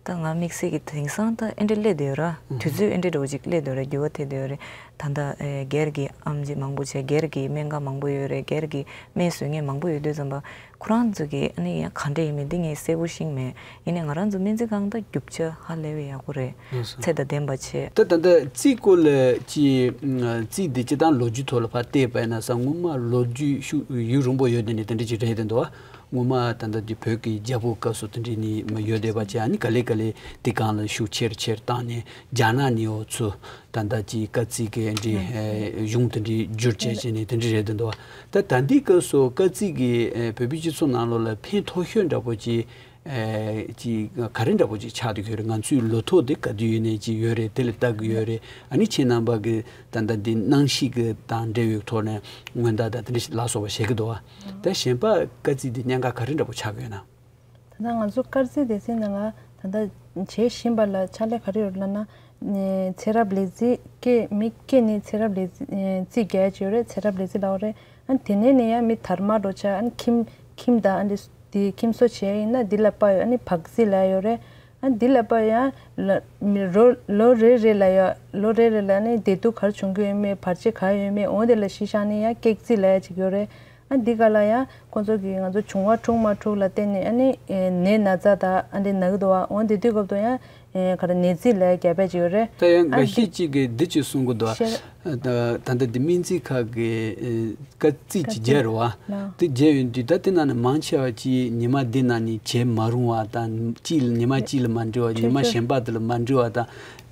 ད་ང་དམིགས་བསལ་གྱི་དེང་སང་ད་ཨེ་འདྲ་སླེབས་བསྡད་ཡོད་ར། དུས་ཚོད་ཨེ་འདྲ་འདྲ་བོ་ཅིག་སླེབས་བསྡད་ཡོད་ར། འགྱུར་བ་ཐེབས་བསྡད་ཡོད་རེད། ད་ལྟ་ཨེ་སྒེར་གྱི་ཨེམ་ཆི་མང་པོ་བྱས། སྒེར་གྱི་སྨན་ཁང་མང་པོ་ཡོད་རེད། སྒེར་གྱི་སྨན་བཟོ་མཁན་མང་པོ་ཡོད་དུས་ཙམ་པ་ཁོ་རང་ཚོ་གིས་ཨ་ནི་ཡང་ག་འདྲ་ཡིན་མིན་འདི་ངས་གསལ་པོ་ཤེས་མེད། ཡིན་ནའི་ང་རང་ཚོ་སྨན་རྩིས་ཁང་ད་རྒྱུ་ཆ་ཧ་ལས་པའི་ཡག་པོ་རེད། ལགས་སོ། ཚད་དང་ལྡན་པ་བྱས། ད་ད་ལྟ་རྩིས་སྐོར་ལ་ཅིག་རྩིས་འདི་སྤྱིར་བཏང་ལོ་རྒྱུས་ཐོག་ལ་ཕར་བལྟས་པ་ཡིན་ན་ས་སྔོན་མ་ལོ་རྒྱུས་ཤུགས་ཡུན་རིང་པོ་ཡོད་དེ་ནས་དེ་འདྲ་ཅིག་རེད་དེ་འདུག་བ། སྔོན་མ་ད་ལྟ་འདི་བོད་ཀྱི་རྒྱལ་པོ་སྐབས་སུ་དེ་འདྲའི་ནི་མ་ཡོད་བསྡད་པ་བྱས། ཨ་ནི་ག་ལེ་ག་ལེ་དེ་སྒང་ལ་ཤུགས་ཆེར་ཆེར་བཏང་ནས་རྒྱ་ནག་ནས་འོ་ཚུར་ད་ལྟ་ཅིག་དཀར་རྩིས་ཀྱི་འདི་གཞུང་དེ་འདྲའི་བསྒྱུར་བྱས་བྱས་ནས་དེ་འདྲ་རེད་དེ་འདུག་བ། ད་ད་ལྟའི་སྐབས་སུ་དཀར་རྩིས་ཀྱི་བོད་པའི་སྤྱི་ཚོགས་ནང་ལོགས་ལ་ཕན་ཐོགས་ཤོས་འདྲ་པོ་ཅིག་ཨེ་ཅིག་ག་རེ་འདྲ་པོ་ཅིག་ཆགས་བསྡད་ཀྱི་ཡོད་རེད། ང་ཚོའི་ལོ་ཐོ་དེ་ག་དུས་ཡིན་ནའི་ཅིག་ཡོད་རེད། དེ་ལ་ལྟ་གི་ཡོད་རེད། ཨ་ནི་ཁྱེད་རྣམ་པ་གི་ད་ལྟ་འདི་གནམ་གཤིས་ཀྱི་དང་འབྲེལ་བའི་ཐོག་ནས་སྔོན་བརྡ་དང་དེ་འདྲ་ཞིག་ལ་སོགས་པ་བྱེད་ཀྱི་འདུག་བ། ད་གཞན་པ་དཀར་རྩིས་འདི་གནད་འགག་ག་རེ་འདྲ་པོ་ཆགས་ཀྱི་ཡོད་ན། ད་ལྟ་ང་ཚོ་དཀར་རྩིས་སྡེ་ཚན་ནང་ལ་ད་ལྟ་བྱེད་བཞིན་པ་ལ་ཕྱག་ལས་ག་རེ་ཡོད་ལབ་ན། ཚེ་རབས་ལས་རྩིས་སྐྱེས་མི་སྐྱེས་ནས་ཚེ་རབས་ལས་རྩིས་རྩིས་རྒྱག་ཡ་ཅིག་ཡོད་རེད། ཚེ་རབས་ལས་རྩིས་ལབ་པ་རེད། ཨ་ནི་དེ་ནས་ནས་ཡང་མི་དར་མ་འགྲོ་ཆ། ཨ་ནི་ཁྱིམ་ཁྱིམ་དང་ཨ་ནི་དེ་ཁྱིམ་གསོ་བྱས་ཡིན་ན་འདི་ལ་དཔག་ཡོད། ཨ་ནི་བག་རྩིས་ལབ་ཡ་ཡོད་རེད། ཨ་ནི་འདི་ལ་དཔག་ཡང་ལ་མི་རོ་ལོ་རེ་རེ་ལ་ཡ་ལོ་རེ་རེ་ལ་ནི་བདེ་སྡུག་ག་རེ་བྱུང་གི་ཡོད་མེད། བར་ཆད་ག་ཡོད་མེད། འོ་དེ་ལ་གཞི་བཞག་ནས་ཡང་ཀེག་རྩིས་ལབ་ཡ་ཅིག་ཡོད་རེད། ཨ་འདི་ག་ལ་ཡང་ཁོང་ཚོ་གིས་ང་ཚོ་བྱུང་བ་འཁྲུག་མ་འཁྲུག་ལ་བརྟེན་ནས་ཨ་ནི་ནད་ན་ཚ་དང་ཨ་འདི་ན་གི་འདུག་བ། འོ་འདི་དུས་སྐབས་དུ་ཡང་ག་རེ་ནད་རྩིས་ལབ་ཡ་རྒྱབ་པ་ཅིག་ཡོད་རེད། ད་ཡང་ཨ་འགའ་ཤས་ཅིག་གིས་འདི་ཅིག་གསུང་གི་འདུག་བ། ཤེས། ད་ད་ལྟ་འདི་སྨན་རྩིས་ཁག་གི་ཨེ་དཀར་རྩིས་ཀྱི་རྒྱལ་རེད་བ། ལགས། དེ་རྒྱལ་ཡོད་དུས་ད་དེ་ནང་ནས་མང་ཆེ་བ་ཅིག་ཉི་མ་འདི་ནང་ནས་བྱེད་མ་རུང་བ་དང་། གཅིག་ལ་ཉི་མ་གཅིག་ལ་མ་འགྲིལ་བ། ཉི་མ་གཞན་པ་དེ་ལ་མ་འགྲིལ་བ་དང་།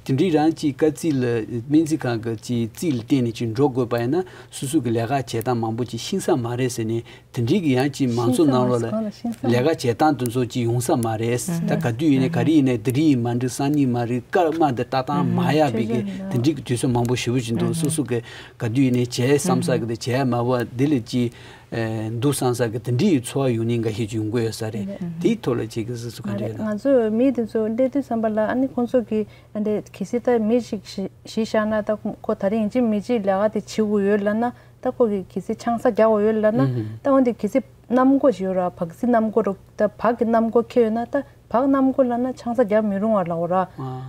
དེ་འདྲའི་རང་ཅིག་དཀར་རྩིས་ལ་སྨན་རྩིས་ཁང་གི་ཅིག་རྩིས་ལ་བརྟེན་ནས་ཅིག་འགྲོ་དགོས་པ་ཡིན་ན་སོ་སོ་གི་ལས་ཀ་བྱེད་སྟངས་མང་པོ་ཅིག་ཤིང་ས་མ་རེད་ཟེར་ནས། དེ་འདྲའི་གི་ཡང་ཅིག་མང་ཚོགས་ནང་ལོགས་ལ་ལས་ཀ་བྱེད་སྟངས་དེ་ཚོ་ཅིག་ཡོང་ས་མ་རེད། ད་ག་དུས་ཡིན་ནའི་ག་རེ་ཡིན་ནའི་དེ་རིང་ཡིན་མ་འགྲིག་སང་ཉིན་མ་རེད། སྐར་མ་འདི་ལྟ་སྟངས་མ་ཡག་པའི་གི་དེ་འདྲའི་གི་དུས་ཚོད་མང་པོ་ཞེ་པོ་ཅིག་འདུག་སོ་སོ་གི་ག་དུས་ཡིན་ནའི་བྱས་བསམ་ས་གི་དེ་བྱས་མ་བ་འདི་ལ་ཅིག་འདུག་བསམ་ས་གི་དེ་འདྲའི་ཚོར་བ་ཡོང་ནི་འགའ་ཤས་ཅིག་ཡོང་གི་ཡོད་ས་རེད། དེའི་ཐོག་ལ་ཅིག་གི་སོ་སོ་ག་འདྲ་ཡོད་ན། ང་ཚོ་མི་དེ་ཚོ་སླེབས་དུས་ཙམ་པ་ལ་ཨ་ནི་ཁོང་ཚོ་གི་ཨ་འདྲ་གལ་སྲིད་ད་མི་ཞིག་གཞི་གཞི་བཞག་ན། ད་ཁོ་ད་རིང་ཅིག་མི་གཅིག་ལས་ཀ་དེ་བྱེད་དགོས་ཡོད་ལབ་ན། ད་ཁོ་གིས་གལ་སྲིད་ཆང་ས་རྒྱག་དགོས་ཡོད་ལབ་ན། ཨུ་ཧུམ། ད་འོན་ཏེ་གལ་སྲིད་གནམ་སྒོ་ཞིག་ཡོད་ར། བག་རྩིས་གནམ་སྒོ་རུ། ད་བག་གི་གནམ་སྒོ་ཁེལ་ཡོད་ན་ད་བག་གནམ་སྒོ་ལབ་ན་ཆང་ས་རྒྱག་མི་རུང་བ་ལབ་ར། ཨ།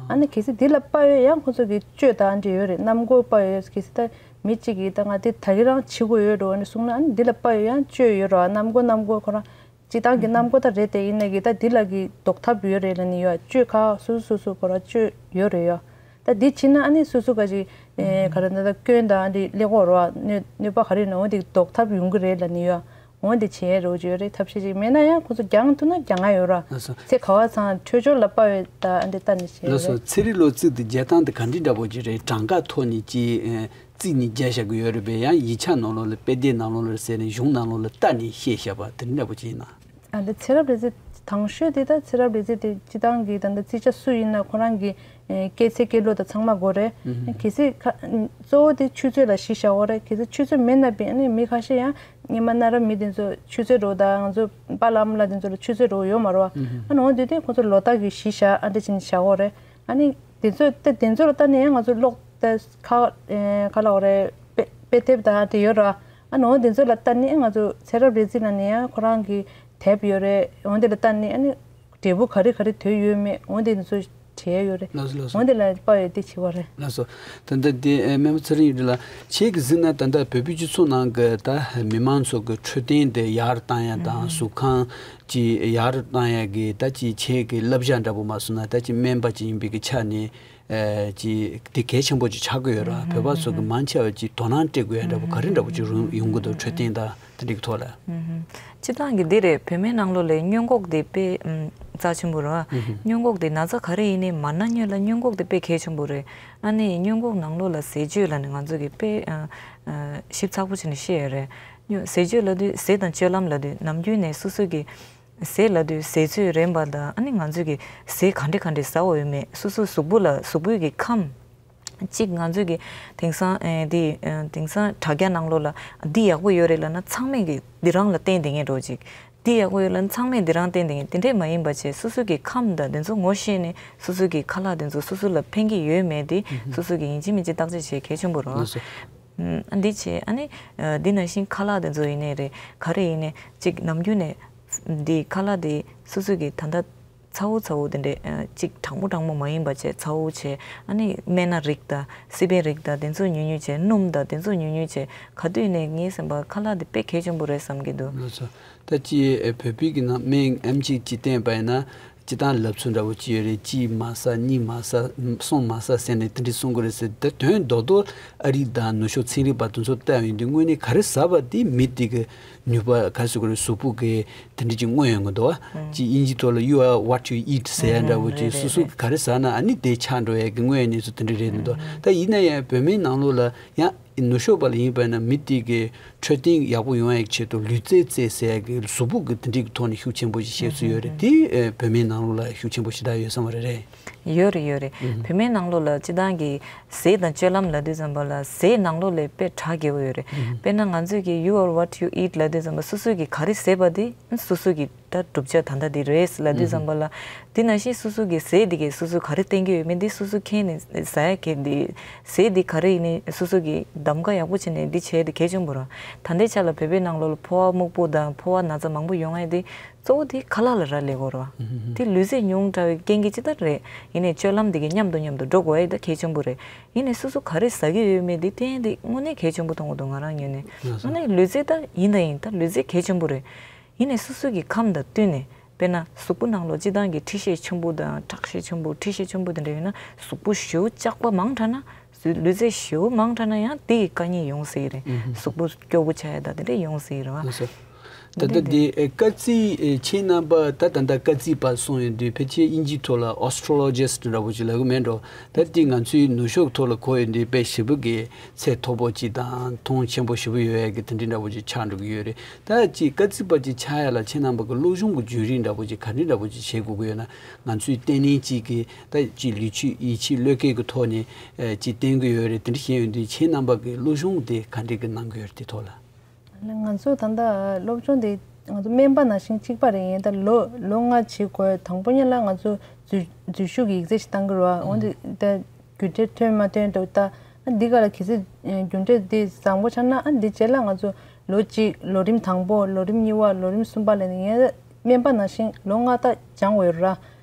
ཨ་ནི་གལ་སྲིད་འདི་ལ་དཔག་ཡོད་ཡང་ཁོ་ཚོ་གིས་གཅོད་ད་འདྲ་ཡོད་རེད། གནམ་སྒོ་དཔག་ཡོད། གལ་སྲིད་ད་མི་གཅིག་གིས་ད་ང་དེ་ད་གི་རང་བྱེད་དགོས་ཡོད་འགྲོ་ཨ་ནི་གསུངས་ན། ཨ་ནི་འདི་ལ་དཔག་ཡོད་ཡང་གཅོད་ཡོད་ར། གནམ་སྒོ་གནམ་སྒོ་ཁོ་རང་། སྤྱིར་བཏང་གི་གནམ་སྒོ་ད་རེད་དེ། ཡིན་ནའི་གི་ད་འདི་ལ་གི་ཟློག་ཐབས་ཡོད་རེད་ལབ་ནི་ཡོད། གཅོད་ཁ་སོ་སོ་སོ་སོ་ཁོ་ར་གཅོད་ཡོད་རེད་ཡོད། ད་འདི་བྱེད་ན་ཨ་ནི་སོ་སོ་ག་ཅིག་ཨེ་ག་རེ་ན་ད་སྐྱོན་དང་འདི་ཀླད་ཀོར་རོ་གནོད་གནོད་པ་ག་རེ་ཡོད་ན་འོ་འདི་ཟློག་ཐབས་ཡོང་གི་རེད་ལབ་ནི་ཡོད། འོ་འདི་བྱེད་རོགས་བྱེད་ཡོད་རེད། ཐབས་ཤེས་ཅིག་མེད་ན་ཡང་ཁོ་ཚོ་རྒྱང་ཐུབ་ན་རྒྱང་ང་ཡོད་ར། ལགས་སོ། ཚེ་ག་བ་ཚང་འཕྲོད་སྦྱོར་ལ་དཔག་ཡོད་ད་ཨ་འདི་ལྟ་ནི་བྱེད་ལགས་སོ། རེད། ཚན་རིག་ལོ་རྩིས་འདི་རྒྱག་སྟངས་འདི་ག་འདྲི་འདྲ་པོ་ཅིག་རེད། གྲངས་ཀ་ཐོག་ནས་ཅིག་ཨེ། རྩིས་ནི་རྒྱག་བཞག་གི་ཡོད་རེད་པས། ཡང་ཡིག་ཆ་ནང་ལོགས་ལ་དཔེ་དེབ་ནང་ལོགས་ལ་ཟེར་ནས་གཞུང་ནང་ལོགས་ལ་ལྟ་ནས་བཤད་བཞག་པ་དེ་འདྲ་པོ་ཅིག་ཡིན་ན། ཨ་འདི་ཚེ་རབས་ལས་རྩིས་དང་ཤོས་དེ་ད་ཚེ་རབས་ལས་རྩིས་དེ་སྤྱི་བཏང་གི་ད་ལྟ་རྩིས་ཆ་སུ་ཡིན་ན་ཁོ་རང་གི་ཨེ་སྐྱེས་ཚེས་སྐྱེས་ལོ་དང་ཚང་མ་དགོས་རེད། ཨུ་ཧུམ། གལ་སྲིད་ཁ་གཙོ་བོ་དེ་ཆུ་ཚོད་ལ་གཞི་བཞག་དགོས་རེད། གལ་སྲིད་ཆུ་ཚོད་མེད་ན་པས་ཨ་ནི་མི་ཁ་ཤས་ཡང་ སྔོན་མ་གནའ་རབས་མི་དེ་ཚོ་ཆུ་ཚོད་འགྲོ་དང་ང་ཚོ་པཱ་ལགས་ཨ་མ་ལགས་དེ་ཚོ་ལ་ཆུ་ཚོད་འགྲོ་ཡོད་མ་རེད་བ། ཨ་ནི་འོ་དེ་དུས་ཁོ་ཚོ་ལོ་རྟགས་ཀྱི་གཞི་བཞག་ཨ་འདྲ་བྱས་ནས་བཞག་གོ་རེད། ཨ་ནི་དེ་ཚོ་དེ་དེ་ཚོ་ལ་ལྟ་ནས་ང་ཚོ་གློག་ད་ཁ་ཨེ་ཁ་ལག་རེད། དཔེ་དཔེ་དེབ་དང་དེ་ཡོད་ར། ཨ་ནི་འོ་དེ་ཚོ་ལ་ལྟ་ནས་ང་ཚོ་ཚེ་རབས་རེ་རྩིས་ལ་ནས་ཡང་ཁོ་རང་གི་དེབ་ཡོད་རེད། འོ་དེ་ལ་ལྟ་ནས་ཨ་ནི་འབྲས་བུ་ག་རེ་ག་རེ་དོད་ཡོད་མེད་འོ་དེ་ཚོ་བྲིས་ཡོད་རེད། ལགས་སོ་ལགས་སོ། འོ་དེ་ལ་དཔག་ཡོད་དེ་བྱེད་པ་རེད། ལགས་སོ། ད་ལྟ་དེ་ཨེ་སྨན་པ་ཚེ་རིང་ཡིན་ལ་ཁྱེད་ཀྱིས་གཟིགས་ན་ད་ལྟ་བོད་པའི་སྤྱི་ཚོགས་ནང་གི་ད་མི་མང་ཚོ་གི་འཕྲོད་བསྟེན་དེ་ཡག་རུ་བཏང་ཡ་དང་གཟུགས་ཁམས་ཀྱི་ཡག་རུ་བཏང་ཡ་གི་ད་ཅིག་ཁྱེད་ཀྱི་བསླབ་བྱ་འདྲ་པོ་མ་སོང་ན་ད་ཅིག་སྨན་པ་ཅིག་ཡིན་པའི་གི་ཆ་ནས། ཨེ་ཅིག་དེ་གལ་ཆེན་པོ་ཅིག་ཆགས་ཀྱི་ཡོད་ར། བོད་པ་ཚོ་གི་མང་ཆེ་བ་ཅིག་དོ་སྣང་སྤྲད་དགོས་ཡ་འདྲ་པོ་ག་རེ་འདྲ་པོ་ཅིག་རུང་ཡོང་གི་འདུག་འཕྲོད་བསྟེན་དང་དེ་འདྲ་གི་ཐོག་ལ། ཨུམ། སྤྱིར་བཏང་གི་འདི་རེད། བོད་སྨན་ནང་ལོགས་ལ་སྔོན་འགོག་དེ་དཔེ་ཨུམ་རྩ་ཆེན་པོ་རེད་བ། སྔོན་འགོག་དེ་ན་ཚ་ག་རེ་ཡིན་ནའི་མ་ན་སྔོན་ལ་སྔོན་འགོག་དེ་དཔེ་གལ་ཆེན་པོ་རེད། ཨ་ནི་སྔོན་འགོག་ནང་ལོགས་ལ་ཟས་སྤྱོད་ལ་ནི་ང་ཚོ་གི་དཔེ་ཨ་ཨ་ཞིབ་ཚགས་པོ་བྱས་ནས་བཤད་ཡ་རེད། སྔོན་ཟས་སྤྱོད་ལབ་དུས་ཟས་དང་སྤྱོད་ལམ་ལབ་དུས་ནམ་རྒྱུན་ནས་སོ་སོ་གི་ཟས་ལབ་དུས་ཟས་ཚོད་རན་པ་དང་ཨ་ནི་ང་ཚོས་ཀྱི་ཟས་ག་འདྲ་ག་འདྲ་ཟ་འོས་ཡོད་མེད། སོ་སོའི་གཟུགས་པོ་ལ་གཟུགས་པོའི་གི་ཁམས། གཅིག་ང་ཚོས་ཀྱི་དེང་སང་ཨེ་འདི་ཨེ་དེང་སང་དྲ་རྒྱ་ནང་ལོགས་ལ་འདི་ཡག་པོ་ཡོད་རེད་ལབ་ན་ཚང་མས་ཀྱི་འདི་རང་ལ་བསྟེན་བསྡད་མཁན་འདྲ་པོ་ཅིག་འདི་ཡག་པོ་ཡོད་ལབ་ན་ཚང་མས་འདི་རང་བསྟེན་བསྡད་མཁན་དེ་འདྲས་མ་ཡིན་པ་བྱས་སོ་སོའི་གི་ཁམས་དང་དེ་ཚོ་ངོ་ཤེས་ནས་སོ་སོའི་གི་ཁ་ལག་དེ་ཚོ་སོ་སོ་ལ་ཕན་གྱི་ཡོད་མེད་དེ་སོ་སོ་གི་ཡིན་གཅིག་མིན་གཅིག་བརྟག་དཔྱད་བྱེད་གལ་ཆེན་པོ་རེད། ལགས་སོ། ཨ་འདི་བྱས་ཨ་ནི་ཨ་འདི་ནང་བཞིན་ཁ་ལག་དེ་ཚོ་ཡིན་ནའི་རེད། ག་རེ་ཡིན་ནའི་གཅིག་ནམ་རྒྱུན་ནས་འདི་ཁ་ལག་དེ་སོ་སོ་གི་ད་ལྟ་ཚ་བོ་ཚ་བོ་དེ་འདྲས་ཨ་གཅིག་གྲང་མོ་གྲང་མོ་མ་ཡིན་པ་བྱས་ཚ་བོ་བྱས་ཨ་ནི་སྨན་སྣ་རིགས་དང་སི་པན་རིགས་དང་དེ་ཚོ་ཉོ་ཉོ་བྱས་སྣུམ་དང་དེ་ཚོ་ཉོ་ཉོ་བྱས་ག་དུས་ནས་ངའི་སེམས་པ་ཁ་ལག་དེ་དཔེ་གལ་ཆེན་པོ་རེད་བསམ་གྱི་འདུག་ལགས་སོ། ད་ཅི་བོད་པའི་གི་ནང་སྨན་ཨེམ་ཆིག་ཅིག་བསྟེན་པ་ཡིན་ན། སྤྱིར་བཏང་ལབ་ཚུལ་འདྲ་བོ་ཅིག་ཡོད་རེད། གཅིག་མ་ཟ་གཉིས་མ་ཟ་གསུམ་མ་ཟ་ཟེར་ནས་དེ་འདྲ་གསུང་གི་རེད་ཟེར། ད་དོན་རྡོག་རྡོག་ཨ་རི་དང་ནུབ་ཕྱོགས་ཚན་རིག་པ་དེ་ཚོ་ལྟ་ཡོང་དུས་དངོས་གནས་ག་རེ་ཟ་བ་དེ་མི་དེ་གི་ནུས་པ་ག་རེ་ཟེར་དགོས་རེད། གཟུགས་པོ་གི་དེ་འདྲ་ཅིག་མངོན་ཡོང་གི་འདུག་བ། གཅིག་དབྱིན་ཇི་ཐོག་ལ་you are what you eat ཟེར་ཡ་འདྲ་བོ་ཅིག་སོ་སོ་གི་ག་རེ་ཟ་ན་ཨ་ནི་དེ་ཆགས་འགྲོ་ཡ་གི་དངོས་གནས་སུ་དེ་འདྲ་རེད་འདུག་ད་ཡིན་ན་ཡང་བོད་སྨན་ནང་ལོགས་ལ་ཡང་ནུབ་ཕྱོགས་པ་ལ་ཡིན་པ་ན་མི་དེ་གི་འཕྲོད་བསྟེན་ཡག་པོ་ཡོང་ཡག་ཆེད་དུ་ལུས་རྩལ་རྩེད་ཟེར་ཡག་གི་གཟུགས་པོ་གི་དེ་འདྲའི་གི་ཐོག་ནས་ཤུགས་ཆེན་པོ་ཞིག་བྱེད་སྲོལ་ཡོད་རེད། དེ་ཨེ་བོད་སྨན་ནང་ལོགས་ལ་ཤུགས་ཆེན་པོ་ཞེ་དྲག་ཡོད་བསམ་པ་རེད་རེད། ཡོད་རེད་ཡོད་རེད། བོད་སྨན་ནང་ལོགས་ལ་སྤྱིར་བཏང་གི་ཟས་དང་སྤྱོད་ལམ་ལབ་དུས་ཙམ་པ་ལ་ཟས་ནང་ལོགས་ལ་དཔེ་གྲགས་རྒྱས་པོ་ཡོད་རེད། དཔེར་ན་ང་ཚོས་ཀྱི་you are what you eat ལབ་དུས་ཙམ་པ་སོ་སོས་ཀྱི་ག་རེ་ཟས་པ་དེ་སོ་སོ་གི་ད་གྲུབ་ཆ་ད་ལྟ་འདི་རེད་ལབ་དུས་ཙམ་པ་ལ། དེ་ནང་བཞིན་སོ་སོ་གི་ཟས་འདི་གས་སོ་སོ་ག་རེ་བསྟེན་གྱི་ཡོད་མེད་འདི་སོ་སོ་མཁྱེན་ནས་ཟ་ཡ་གི་འདི་ཟས་འདི་ག་རེ་ཡིན་ནའི་སོ་སོ་གི་གདམ་ག་ཡག་པོ་བྱས་ནས་འདི་བྱས་འདི་གལ་ཆེན་པོ་རེད། ད་ལྟའི་ཆ་ལ་བོད་པའི་ནང་ལོགས་ལ་ཕོ་བ་སྨུག་པོ་དང་ཕོ་བ་ན་ཚ་མང་པོ་ཡོང་ཡ་འདི་གཙོ་བོ་དེ་ཁ་ལག་ལ་རག་ལས་གོ་རེད་བ། དེ་ལུས་རྩལ་ཉུང་དྲགས་པའི་རྐྱེན་གྱིས་ཅི་ལྟར་རེད། ཡིན་ནའི་སྤྱོད་ལམ་འདི་གི་མཉམ་དུ་མཉམ་དུ་འགྲོ་དགོས་ཡ་འདི་གལ་ཆེན་པོ་རེད། ཡིན་ནའི་སོ་སོ་ག་རེ་ཟ་གི་ཡོད་མེད་འདི་གཏན་འདི་དངོས་གནས་གལ་ཆེན་པོ་མཐོང་གི་འདུག་ང་རང་ངོས་ནས། ཨ་ནི་ལུས་རྩལ་ད་ཡིན་ད་ཡིན་ད་ལུས་རྩལ་གལ་ཆེན་པོ་རེད། ཡིན་ནའི་སོ་སོ་གི་ཁམས་དང་བསྟུན་ནས། དཔེར་ན་གཟུགས་པོ་ནང་ལོགས་སྤྱིར་བཏང་གི་མཁྲིས་ཤས་ཆེན་པོ་དང་ཁྲག་ཤས་ཆེན་པོ་མཁྲིས་ཤས་ཆེན་པོ་དེ་འདྲ་ཡོད་ན་གཟུགས་པོ་ཞེ་པོ་ལྕགས་པ་མང་དྲགས་ན། ལུས་རྩལ་ཞེ་པོ་མང་དྲགས་ན་ཡང་དེ་ཡི་དཀའ་ངལ་ཡོང་སྲིད་ཀྱི་རེད། གཟུགས་པོ་སྐྱོ་པོ་ཆགས་ཡ་དང་དེ་འདྲ་ཡོང་སྲིད་ཀྱི་རེད་བ། ལགས་སོ། ད་ལྟ་འདི་ཨེ་སྐར་རྩིས་ཨེ་ཁྱེད་རྣམ་པ་ད་ད་ལྟ་སྐར་རྩིས་པ་གསུངས་ཡོད་དུས་ཕལ་ཆེར་དབྱིན་ཇིའི་ཐོག་ལ་ཨོ་སི་ཊྲོ་ལོ་ཇི་སི་ཊི་འདྲ་པོ་ཅིག་ལབ་གི་མེད་འགྲོ། ད་འདི་ང་ཚོའི་ནུབ་ཕྱོགས་ཐོག་ལ་གོ་ཡོད་དུས་དཔེ་ཞེ་པོ་གི་ཚད་མཐོ་པོ་ཅིག་དང་མཐོང་ཆེན་པོ་ཞེ་པོ་ཡོད་ཡ་གི་དེ་འདྲའི་འདྲ་པོ་ཅིག་ཆགས་འགྲོ་གི་ཡོད་རེད། ད་ཅིག་སྐར་རྩིས་པ་ཅིག་ཆགས་ཡ་ལ་ཁྱེད་རྣམ་པ་གི་སློབ་སྦྱོང་གི་བརྒྱུད་རིམ་འདྲ་པོ་ཅིག་ག་འདྲའི་འདྲ་པོ་ཅིག་བྱེད་དགོས་ཀྱི་ཡོད་ན། ང་ཚོའི་བསྟན་ལྷིང་ཅིག་གི་ད་ཅིག་ལུས་ཆོས་ཡིད་ཆེས་བློས་འགེལ་གི་ཐོག་ནས་ཨེ་ཅིག་བསྟན་གི་ཡོད་རེད། དེ་འདྲ་བཤད་ཡོང་དུས་ཁྱེད་རྣམ་པ་གི་སློབ་སྦྱོང་དེ་ག་འདྲའི་གི་གནང་གི་ཡོད་རེད། དེ་ཐོག་ལ། ང་ཚོ་ད་ལྟ་སློབ་སྦྱོང་དེ་ང་ཚོ་སྨན་པ་ནང་བཞིན་གཅིག་པ་རེད། ཡིན་ད་ལོ་ལོ་ལྔ་བྱེད་དགོས། དང་པོ་ཉིད་ལ་ང་ཚོ་འཛུལ་འཛུལ་ཞུགས་ཀྱི་ཡིག་ཚད་ཞིག་བཏང་གི་རེད་བ། འོན་ཏེ་ད་རྒྱུ་འབྲས་ཐོན་མ་ཐོན་འདུག་ད་ཨ་འདི་ག་ལ་གལ་སྲིད་རྒྱུ་འབྲས་འདི་བཟང་པོ་ཆགས་ན་ཨ་འདི་རྗེས་ལ་ང་ཚོ་ལོ་གཅིག་ལོ་རིམ་དང་པོ་ལོ་རིམ་གཉིས་པ་ལོ་རིམ་གསུམ་པ་ལ་ནི་ངས་སྨན་པ་ནང་བཞིན་ལོ་ལྔ་ད་སྦྱང་དགོས་རེད་ར།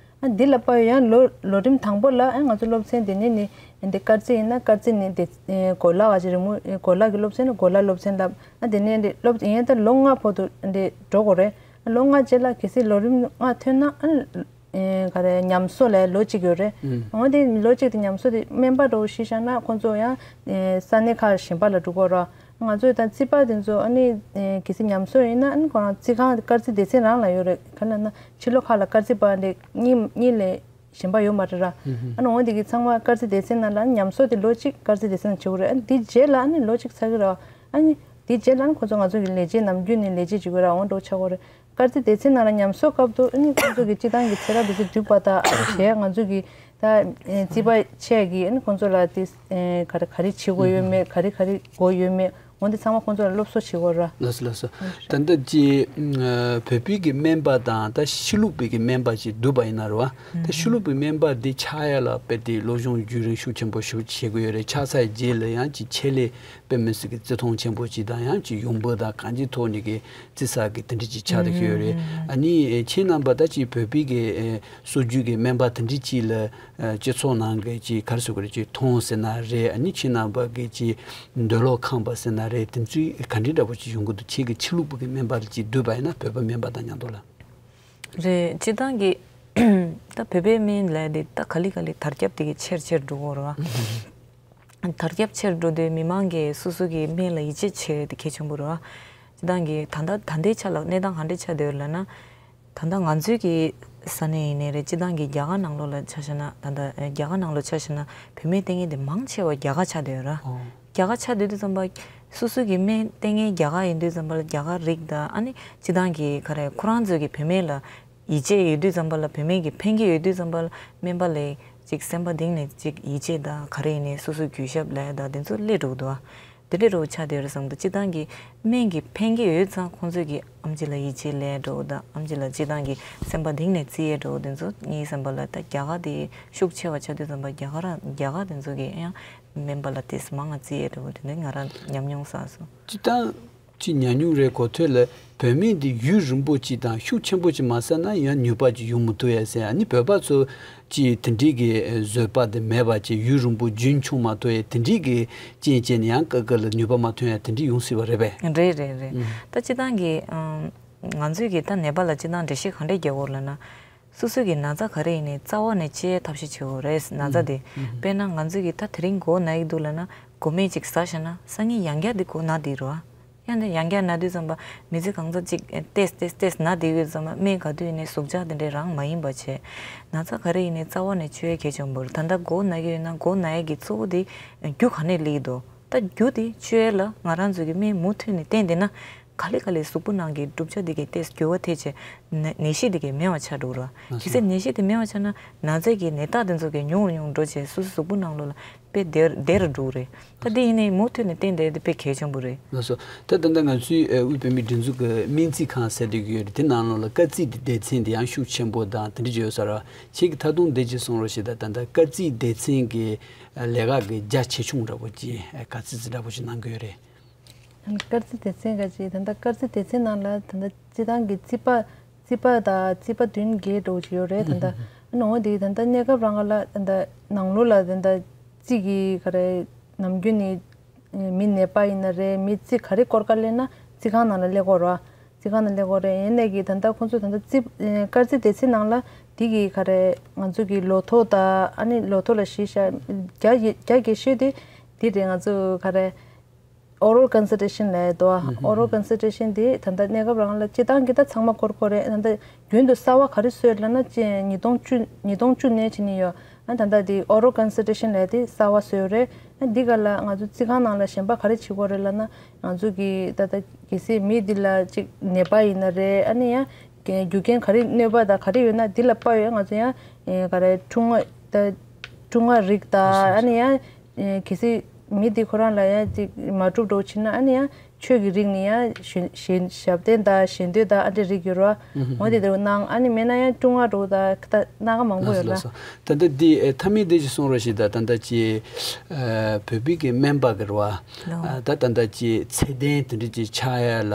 ཨ་འདི་ལ་དཔག་ཡོད་ཡང་ལོ་ལོ་རིམ་དང་པོ་ལ་ཨ་ང་ཚོ་སློབ་ཚན་དེ་ནས་ནི་འདི་སྐར་རྩིས་ཡིན་ན་སྐར་རྩིས་ནི་འདི་གོ་ལ་བ་ཅི་རི་མོ་གོ་ལ་གི་སློབ་ཚན་ནི་གོ་ལ་སློབ་ཚན་ལབ། ཨ་དེ་ནས་འདི་སློབ་ཡིན་ད་ལོ་ལྔ་བར་དུ་འདི་འགྲོ་དགོས་རེད། ལོ་ལྔ་རྗེས་ལ་གལ་སྲིད་ལོ་རིམ་ལྔ་ཐོན་ན་ཨ་ག་རེ་ཉམས་གསོ་ལ་ལོ་གཅིག་ཡོད་རེད། འོན་ཏེ་ལོ་གཅིག་དེ་ཉམས་གསོ་དེ་སྨན་པ་འདྲ་བོ་ཞིག་བཞག་ན་ཁོང་ཚོ་ཡང་ས་གནས་ཁག་གཞན་པ་ལ་འགྲོ་དགོས་རེད། ང་ཚོས་ད་རྩིས་པ་དེ་ཚོ་ཨ་ནི་གལ་སྲིད་ཉམས་གསོ་ཡིན་ན་ཨ་ནི་ཁོ་རང་རྩིས་ཁང་སྐར་རྩིས་སྡེ་ཚན་རང་ལ་ཡོད་རེད། ག་ལབ་ན་ཕྱི་ལོགས་ཁག་ལ་སྐར་རྩིས་པ་འདི་གཉིས་གཉིས་ལས་གཞན་པ་ཡོད་མ་རེད་ར། ཨ་ནི་འོ་འདི་གི་ཚང་མ་སྐར་རྩིས་སྡེ་ཚན་ནང་ལ་ཉམས་གསོ་དེ་ལོ་གཅིག་སྐར་རྩིས་སྡེ་ཚན་ནང་བྱེད་དགོས་རེད། ཨ་ནི་འདི་རྗེས་ལ་ཨ་ནི་ལོ་གཅིག་ཚར་གི་རེད། ཨ་ནི་འདི་རྗེས་ལ་ཨ་ནི་ཁོ་ཚོ་ང་ཚོ་གི་ལས་བྱེད་ནམ་རྒྱུན་ནས་ལས་བྱེད་བྱེད་དགོས་ར་འོ་འགྲོ་ཆགས་དགོས་རེད། སྐར་རྩིས་སྡེ་ཚན་ནང་ལ་ཉམས་གསོ་སྐབས་དུ་ཨ་ནི་ཁོང་ཚོ་གི་སྤྱི་བཏང་གི་ཚེ་རབས་དེ་ཚོ་འཇུག་པ་དང་ཨ་ནི་གཞན་ང་ཚོ་གི་ད་རྩིས་པ་ཆས་ཀྱི་ཨ་ནི་ཁོང་ཚོ་ལ་དེ་ག་རེ་ག་རེ་བྱེད་དགོས་ཡོད་མེད་ག་རེ་ག་རེ་དགོས་ཡོད་མེད་ འོ་འདི་ཚང་མ་ཁོང་ཚོ་ལ་སློབ་གསོ་བྱེད་དགོས་ར། ལགས་སོ་ལགས་སོ། ད་ལྟ་ཅི་བོད་པའི་གི་སྨན་པ་དང་ད་ཕྱི་ལུགས་པའི་གི་སྨན་པ་ཅིག་བསྡུར་བ་ཡིན་ན་རེད་བ། ད་ཕྱི་ལུགས་པའི་སྨན་པ་འདི་ཆགས་ཡ་ལ་དཔེ་དེ་སློབ་སྦྱོང་བརྒྱུད་རིམ་ཤུགས་ཆེན་པོ་ཞིག་བྱེད་དགོས་ཡོད་རེད། ཆགས་ཚར་རྗེས་ལ་ཡང་ཅི་ཆེད་ལས་དཔེ་མི་སྲིད་ཀྱི་བརྩི་མཐོང་ཆེན་པོ་ཅིག་དང་ཡང་ཅི་ཡོང་འབབ་དང་གང་ཅིའི་ཐོག་ནས་ཀྱི་བརྩི་ས་གི་དེ་འདྲ་ཅིག་ཆགས་བསྡད་ཀྱི་ཡོད་རེད། ཨ་ནི་ཁྱེད་རྣམ་པ་ད་ཅི་བོད་པའི་གི་སྲོལ་རྒྱུན་གྱི་སྨན་པ་དེ་འདྲ་ཅིག་ལ་སྤྱི་ཚོགས་ནང་གི་ཅི་ག་རེ་ཟེར་དགོས་རེད། ཅི་མཐོང་ཟེར་ན་རེད། ཨ་ནི་ཁྱེད་རྣམ་པ་གི་ཅི་འདོད་བློ་ཁེངས་པ་ཟེར་ན་རེད། དེ་ཚོའི་ག་འདྲའི་འདྲ་པོ་ཅིག་ཡོང་གི་འདུག་ཁྱེད་ཀྱི་ཕྱི་ལུགས་པ་གི་སྨན་པ་ལ་ཅིག་བསྡུར་བ་ཡིན་ན་བོད་པ་སྨན་པ་དང་མཉམ་དུ་ལ། རེད། སྤྱིར་བཏང་གི་ད་བོད་པའི་སྨན་ལས་དེ་ད་ག་ལེ་ག་ལེ་དར་ཁྱབ་དེ་གི་ཆེར་ཆེར་འགྲོ་གི་ཡོད་རེད་བ། དར་ཁྱབ་ཆེར་འགྲོ་དུས་མི་མང་གིས་སོ་སོ་གི་སྨན་ལ་ཡིད་ཆེས་བྱེད་དེ་གལ་ཆེན་པོ་རེད་བ། སྤྱིར་བཏང་གི་ད་ལྟ་ད་ལྟའི་ཆ་ལ་གནས་སྟངས་ག་འདྲ་ཆགས་བསྡད་ཡོད་ལབ་ན། ད་ལྟ་ང་ཚོའི་གི་ས་གནས་ཡིན་ནའི་རེད། སྤྱིར་བཏང་གི་རྒྱ་གར་ནང་ལོགས་ལ་ཆ་བཞག་ན་ད་ལྟ་རྒྱ་གར་ནང་ལོགས་ཆ་བཞག་ན་བོད་སྨན་བསྟེན་མཁན་དེ་མང་ཆེ་བ་རྒྱ་གར་ཆགས་བསྡད་ཡོད་ར། ཨོ། རྒྱ་གར་ཆགས་བསྡད་དུས་ཙམ་པ་སོ་སོ་གི་སྨན་བསྟེན་མཁན་རྒྱ་གར་ཡིན་དུས་ཙམ་པ་ལ་རྒྱ་གར་རིགས་དང་ཨ་ནི་སྤྱིར་བཏང་གི་ག་རེ་ཁོ་རང་ཚོའི་གི་བོད་སྨན་ལ་ཡིད་ཆེས་ཡོད་དུས་ཙམ་པ་ལ་བོད་སྨན་གྱི་ཕན་གྱི་ཡོད་དུས་ཙམ་པ་ལ་སྨན་པ་ལ་ཅིག་སེམས་པ་གཏིང་ནས་ཅིག་ཡིད་ཆེས་དང་ག་རེ་ཡིན་ནའི་སོ་སོའི་གུས་ཞབས་ལབ་ཡ་དང་དེ་ཚོ་སླེབས་འགྲོ་གི་འདུག་ཨ། དེ་འདྲའི་རོགས་ཆགས་བསྡད་ཡོད་རེད་བསམ་འདུག་སྤྱིར་བཏང་གི་སྨན་གྱི་ཕན་གྱི་ཡོད་ཙང་ཁོང་ཚོས་ཀྱི་ཨམ་ཆི་ལ་ཡིད་ཆེས་ལས་འགྲོ་དང་ཨམ་ཆི་ལ་སྤྱིར་བཏང་གི་སེམས་པ་གཏིང་ནས་བརྩི་ཡས་འགྲོ་དེ་ཚོ་ངའི་བསམ་པ་ལ་ད་རྒྱ་གར་དེ་ཤུགས་ཆེ་བ་ཆགས་དུས་ཙམ་པ་རྒྱ་གར་རང་རྒྱ་གར་དེ་ཚོ་གི་ཡང་སྨན་པ་ལ་དེ་མང་ང་བརྩི་ཡས་འགྲོ་དེ་འདྲའི་ང་རང་ཉམས་མྱོང་བསགས་སོང་། སྤྱིར་བཏང་། ཅིག་ཉམས་མྱོང་རེད། གོ་ཐོས་ལ་བོད་སྨན་འདི་ཡུན་རིང་པོ་ཅིག་དང་ཤུགས་ཆེན་པོ་ཅིག་མ་བསགས་ན་ཡང་ནུས་པ་ཅིག་ཡོང་མི་ཐུབ་ཡ་ཟེར། ཨ་ནི་བོད་པ་ཚོ་ཅིག་དེ་འདྲའི་གི་བཟོད་པ་དེ་མེད་པ་ཅིག་ཡུན་རིང་པོ་རྒྱུན་འཁྱོངས་མ་ཐུབ་ཡ་དེ་འདྲའི་གི་རྐྱེན་བྱས་ནས་ཡང་སྐབས་སྐབས་ལ་ནུས་པ་མ་ཐོན་ཡ་དེ་འདྲའི་ཡོང་སྲིད་པ་རེད་པས། རེད་རེད་རེད། ཨུམ། ད་སྤྱིར་བཏང་གི་ཨམ། ང་ཚོས་གི་ད་ནད་པ་ལ་སྤྱིར་བཏང་འགྲེལ་བཤད་ག་འདྲས་རྒྱག་དགོས་ལབ་ན། སོ་སོ་གི་ན་ཚ་ག་རེ་ཡིན་ནའི་རྩ་བ་ནས་བཅད་ཐབས་ཤེས་བྱེད་དགོས་རེད། ན་ཚ་དེ། ཨུམ། དཔེར་ན་ང་ཚོས་གི་ད་དེ་རིང་མགོ་ན་གི་འདུག་ལབ་ན་མགོ་མེ་ཅིག་ཟ་བཞག་ན་སང་ཉིན་ཡང་བསྐྱར་དེ་མགོ་ན་བསྡད་རེད་བ། ཡང་དེ་ཡང་བསྐྱར་ན་དུས་ཙམ་པ་མི་ཚེ་གང་ཚ་ཅིག་ཏེས་ཏེས་ཏེས་ན་བསྡད་ཡོད་ཙམ་པ་སྨན་ག་དུས་ཡིན་ནའི་ཟུག་གཅོག་དེ་འདྲས་རང་མ་ཡིན་པ་བྱས། ན་ཚ་ག་རེ་ཡིན་ནའི་རྩ་བ་ནས་བཅད་གལ་ཆེན་པོ་རེད། ད་ལྟ་མགོ་ན་གི་ཡོད་ན་མགོ་ན་ཡ་གི་གཙོ་བོ་དེ་རྒྱུ་ག་ནས་སླེབས་ཀྱི་འདུག་ད་རྒྱུ་དེ་བཅད་ཡ་ལ་ང་རང་ཚོ་གི་སྨན་མུ་མཐུད་ནས་བསྟེན་བསྡད་ན། ག་ལེ་ག་ལེ་གཟུགས་པོ་ནང་གི་གྲུབ་ཆ་འདི་གའི་ཏེས་འགྱུར་བ་ཐེབས་བྱས་ནད་ནད་གཞི་འདི་གའི་མེད་པ་ཆགས་འགྲོ་གི་རེད། གལ་སྲིད་ནད་གཞི་དེ་མེད་པ་ཆགས་ན་ན་ཚ་གི་ནད་རྟགས་དེ་ཚོ་གའི་ཉུང་རུ་ཉུང་རུ་འགྲོ་བྱས་སོ་སོ་གཟུགས་པོ་ནང་ལོགས་ལ་དཔེ་བདེ་བདེ་རུ་འགྲོ་གི་རེད། ད་འདི་ཡིན་ནའི་མུ་མཐུད་ནས་བསྟེན་བསྡད་དེ་དཔེ་གལ་ཆེན་པོ་རེད། ལགས་སོ། ད་ད་ལྟ་ང་ཚོའི་ཨ་དབུས་བོད་མིའི་སྒྲིག་འཛུགས་ཀྱི་སྨན་རྩིས་ཁང་ཟེར་བསྡད་ཀྱི་ཡོད་རེད། དེ་ནང་ལོགས་ལ་སྐར་རྩིས་འདི་སྡེ་ཚན་འདི་ཡང་ཤུགས་ཆེན་པོ་དང་དེ་འདྲ་ཅིག་ཡོད་ས་རེད། ཁྱེད་ཀྱིས་ད་དུང་འདི་ཅིག་གསུང་རོགས་ཞེས། ད་ད་ལྟ་སྐར་རྩིས་སྡེ་ཚན་གྱི་ལས་ཀ་གི་རྒྱ་ཆེ་ཆུང་འདྲ་པོ་ཅིག་ག་ཚོད་ཅིག་འདྲ་པོ་ཞིག་གནང་གི་ཡོད་རེད། སྐར་རྩིས་སྡེ་ཚན་ག་ཅིག་ད་ལྟ་སྐར་རྩིས་སྡེ་ཚན་ནང་ལ་ད་ལྟ་སྤྱིར་བཏང་གི་རྩིས་པ་རྩིས་པ་དང་རྩིས་པ་བདུན་བརྒྱད་འགྲོ་གི་ཡོད་རེད། ད་ལྟ་ཨ་ནི་འོ་དེ་ད་ལྟ་གནས་སྐབས་རང་ག་ལ་ད་ལྟ་ནང་ལོགས་ལ་ད་ལྟ་རྩིས་ཀྱི་ག་རེ་ནམ་རྒྱུན་ནས་མི་ནད་པ་ཡིན་ན་རེད། མི་རྩིས་ག་རེ་སྐོར་ག་སླེབས་ན་རྩིས་ཁང་ནང་ལ་སླེབས་དགོས་རེད། རྩིས་ཁང་ནང་སླེབས་དགོས་རེད། ཡིན་ནའི་གི་ད་ལྟ་ཁོང་ཚོ་ད་ལྟ་རྩིས་སྐར་རྩིས་སྡེ་ཚན་ནང་ལ་དེ་གི་ག་རེ་ང་ཚོ་གི་ལོ་ཐོ་དང་ཨ་ནི་ལོ་ཐོ་ལ་གཞི་བཞག་རྒྱ་རྒྱ་རྒྱ་ཤོས་དེ་དེ་རེད། ང་ཚོ་ག་རེ། oral consultation ལབ་ཡ་འདུག་ཨ། oral consultation དེ་ད་ལྟ་གནས་སྐབས་རང་ལ་སྤྱིར་བཏང་གི་ད་ཚང་མ་སྐོར་དགོས་རེད། ད་ལྟ་རྒྱུན་དུ་གསར་བ་ག་རེ་བཟོས་ལབ་ན་ཅེ་ཉིས་སྟོང་བཅུ་ཉིས་སྟོང་བཅུ་ནས་བྱས་ནས་ཡོད། ཨ་ད་ལྟ་དེ་oral consultation ལབ་ཡ་དེ་གསར་བ་བཟོས་རེད། ཨ་འདི་ག་ལ་ང་ཚོ་རྩིས་ཁང་ནང་ལ་གཞན་པ་ག་རེ་བྱེད་དགོས་རེད་ལབ་ན་ང་ཚོ་གི་ད་ལྟ་གལ་སྲིད་མི་འདི་ལ་ཅིག་ནད་པ་ཡིན་ན་རེད། ཨ་ནི་ཡང་རྒྱུ་རྐྱེན་ག་རེ་གནོད་པ་དང་ག་རེ་ཡོད་ན་འདི་ལ་དཔག་ཡོད། ང་ཚོ་ཡང་ག་རེ་ཁྲུས་ཁང་ད་ཁྲུས་ཁང་རིགས་དང་ཨ་ནི་ཡང་གལ་སྲིད་མི་འདི་ཁོ་རང་ལ་ཡང་ཅིག་མ་གྲུབ་འགྲོ་ཕྱིན་ན་ཨ་ནི་ཡང་ཆོས་ཀྱི་རིགས་ནི་ཡང་ཞལ་ཞལ་ཞབས་བརྟན་དང་ཞལ་འདོན་དང་ཨ་འདྲ་རིགས་ཡོད་ར། འོ་དེ་འདྲ་གནང་ཨ་ནི་མེད་ན་ཡང་ཁྲུས་ཁང་རིགས་དང་ད་སྣ་ཁ་མང་པོ་ཡོད་ར། ལགས་སོ། ད་ལྟ་འདི་ཨེ་མཐའ་མའི་འདི་ཅིག་གསུང་རོགས་ཞེས། ད་ད་ལྟ་ཅི་ཨ་བོད་པའི་གི་སྨན་པ་གི་རེད་བ། ཨ་ད་ད་ལྟ་ཅི་ཚད་ལྡན་དེ་འདྲ་ཅིག་ཆགས་ཡ་ལ་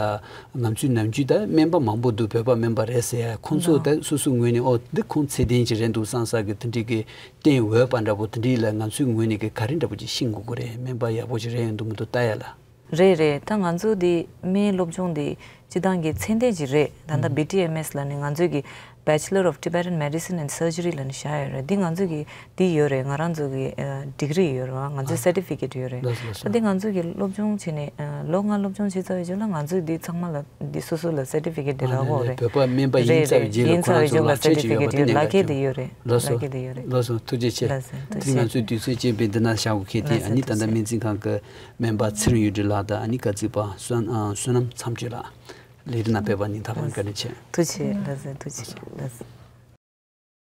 ང་ཚོའི་ནམ་རྒྱུན་ད་སྨན་པ་མང་པོ་འདུག་བོད་པ་སྨན་པ་རེད་ཟེར་ཡ། ཁོང་ཚོ་ད་སོ་སོའི་ངོས་ནས་ཨོ་འདི་ཁོང་ཚད་ལྡན་ཅིག་རེད་འདུག་བསམ་ས་གི་དེ་འདྲ་གི་བསྟེན་འོས་པ་འདྲ་པོ་དེ་འདྲའི་ལ་ང་ཚོའི་ངོས་ནས་གི་ག་རེ་འདྲ་པོ་ཅིག་ཤེས་དགོས་ཀྱི་རེད། སྨན་པ་ཡག་པོ་ཅིག་རེད་ཡོད་འདུག་མི་འདུག་ལྟ་ཡ་ལ། རེད་རེད། ད་ང་ཚོ་འདི་སྨན་སློབ་སྦྱོང་འདི་སྤྱིར་བཏང་གི་ཚད་ལྡན་ཅིག་རེད། ད་ལྟ་ཨུམ། བི་ཊི་ཨེམ་ཨེས་ལབ་ནས་ང་ཚོའི་གི་Bachelor of Tibetan Medicine and Surgery ལབ་ནས་བཞག་ཡོད་རེད། འདི་ང་ཚོའི་གི་འདི་ཡོད་རེད། ང་རང་ཚོ་གི་ཨ་ཌིག་རི་ཡོད་རེད་བ། ང་ཚོའི་ཨ། སར་ཊི་ཕི་ཀེཊ་ཡོད་རེད། ལགས་སོ་ལགས་སོ། ད་འདི་ང་ཚོ་གི་སློབ་སྦྱོང་བྱས་ནས་ཨ་ལོ་ལྔ་སློབ་སྦྱོང་བྱས་ཚར་བའི་རྗེས་ལ་ང་ཚོས་འདི་ཚང་མ་ལ་འདི་སོ་སོ་ལ་སར་ཊི་ཕི་ཀེཊ་འདི་ཨ་རག་ནས་གོ་ནས་རེད། བོད་པ་སྨན་པ་ཡིན་རེད་ཚར་བའི་རེད། རྗེས་ལ་ཡིན་ཁོ་ཚར་བའི་རང་ཚོ་རྗེས་ལ་ལག་ཁྱེར་ལག་ཁྱེར་ཡོད་རེད། ལགས་སོ། ལག་ཁྱེར་འདི་ཡོད་རེད། ལགས་སོ། ཐུགས་རྗེ་ཆེ། ལགས་སོ། ཐུགས་རྗེ་ཆེ། ང་ཚོའི་དུས་ཚོད་ཅིག་དཔེ་འདི་ན་བཞག་དགོས་ཁེལ་ཏེ། ལགས་སོ། ཨ་ནི་ད་ལྟ་ཐུགས་རྗེ་ཆེ། སྨན་རྩིས་ཁང་གི་སྨན་པ་ཚེ་རིང་གཡུ་སྒྲོན་ལགས་དང་ཨ་ནི་སྐར་རྩིས་པ་བསོད་ཨ་བསོད་ནམས་མཚམས་གཅོད་ལགས། ལས་རིམ་ནང་ཕེབས་པ་སྙིང་ཐག་པ་ནས་བཀའ་དྲིན་ཆེ། ཐུགས་རྗེ་ཆེ། ལགས་སོ། ཐུགས་རྗེ་ཆེ། ལགས་སོ།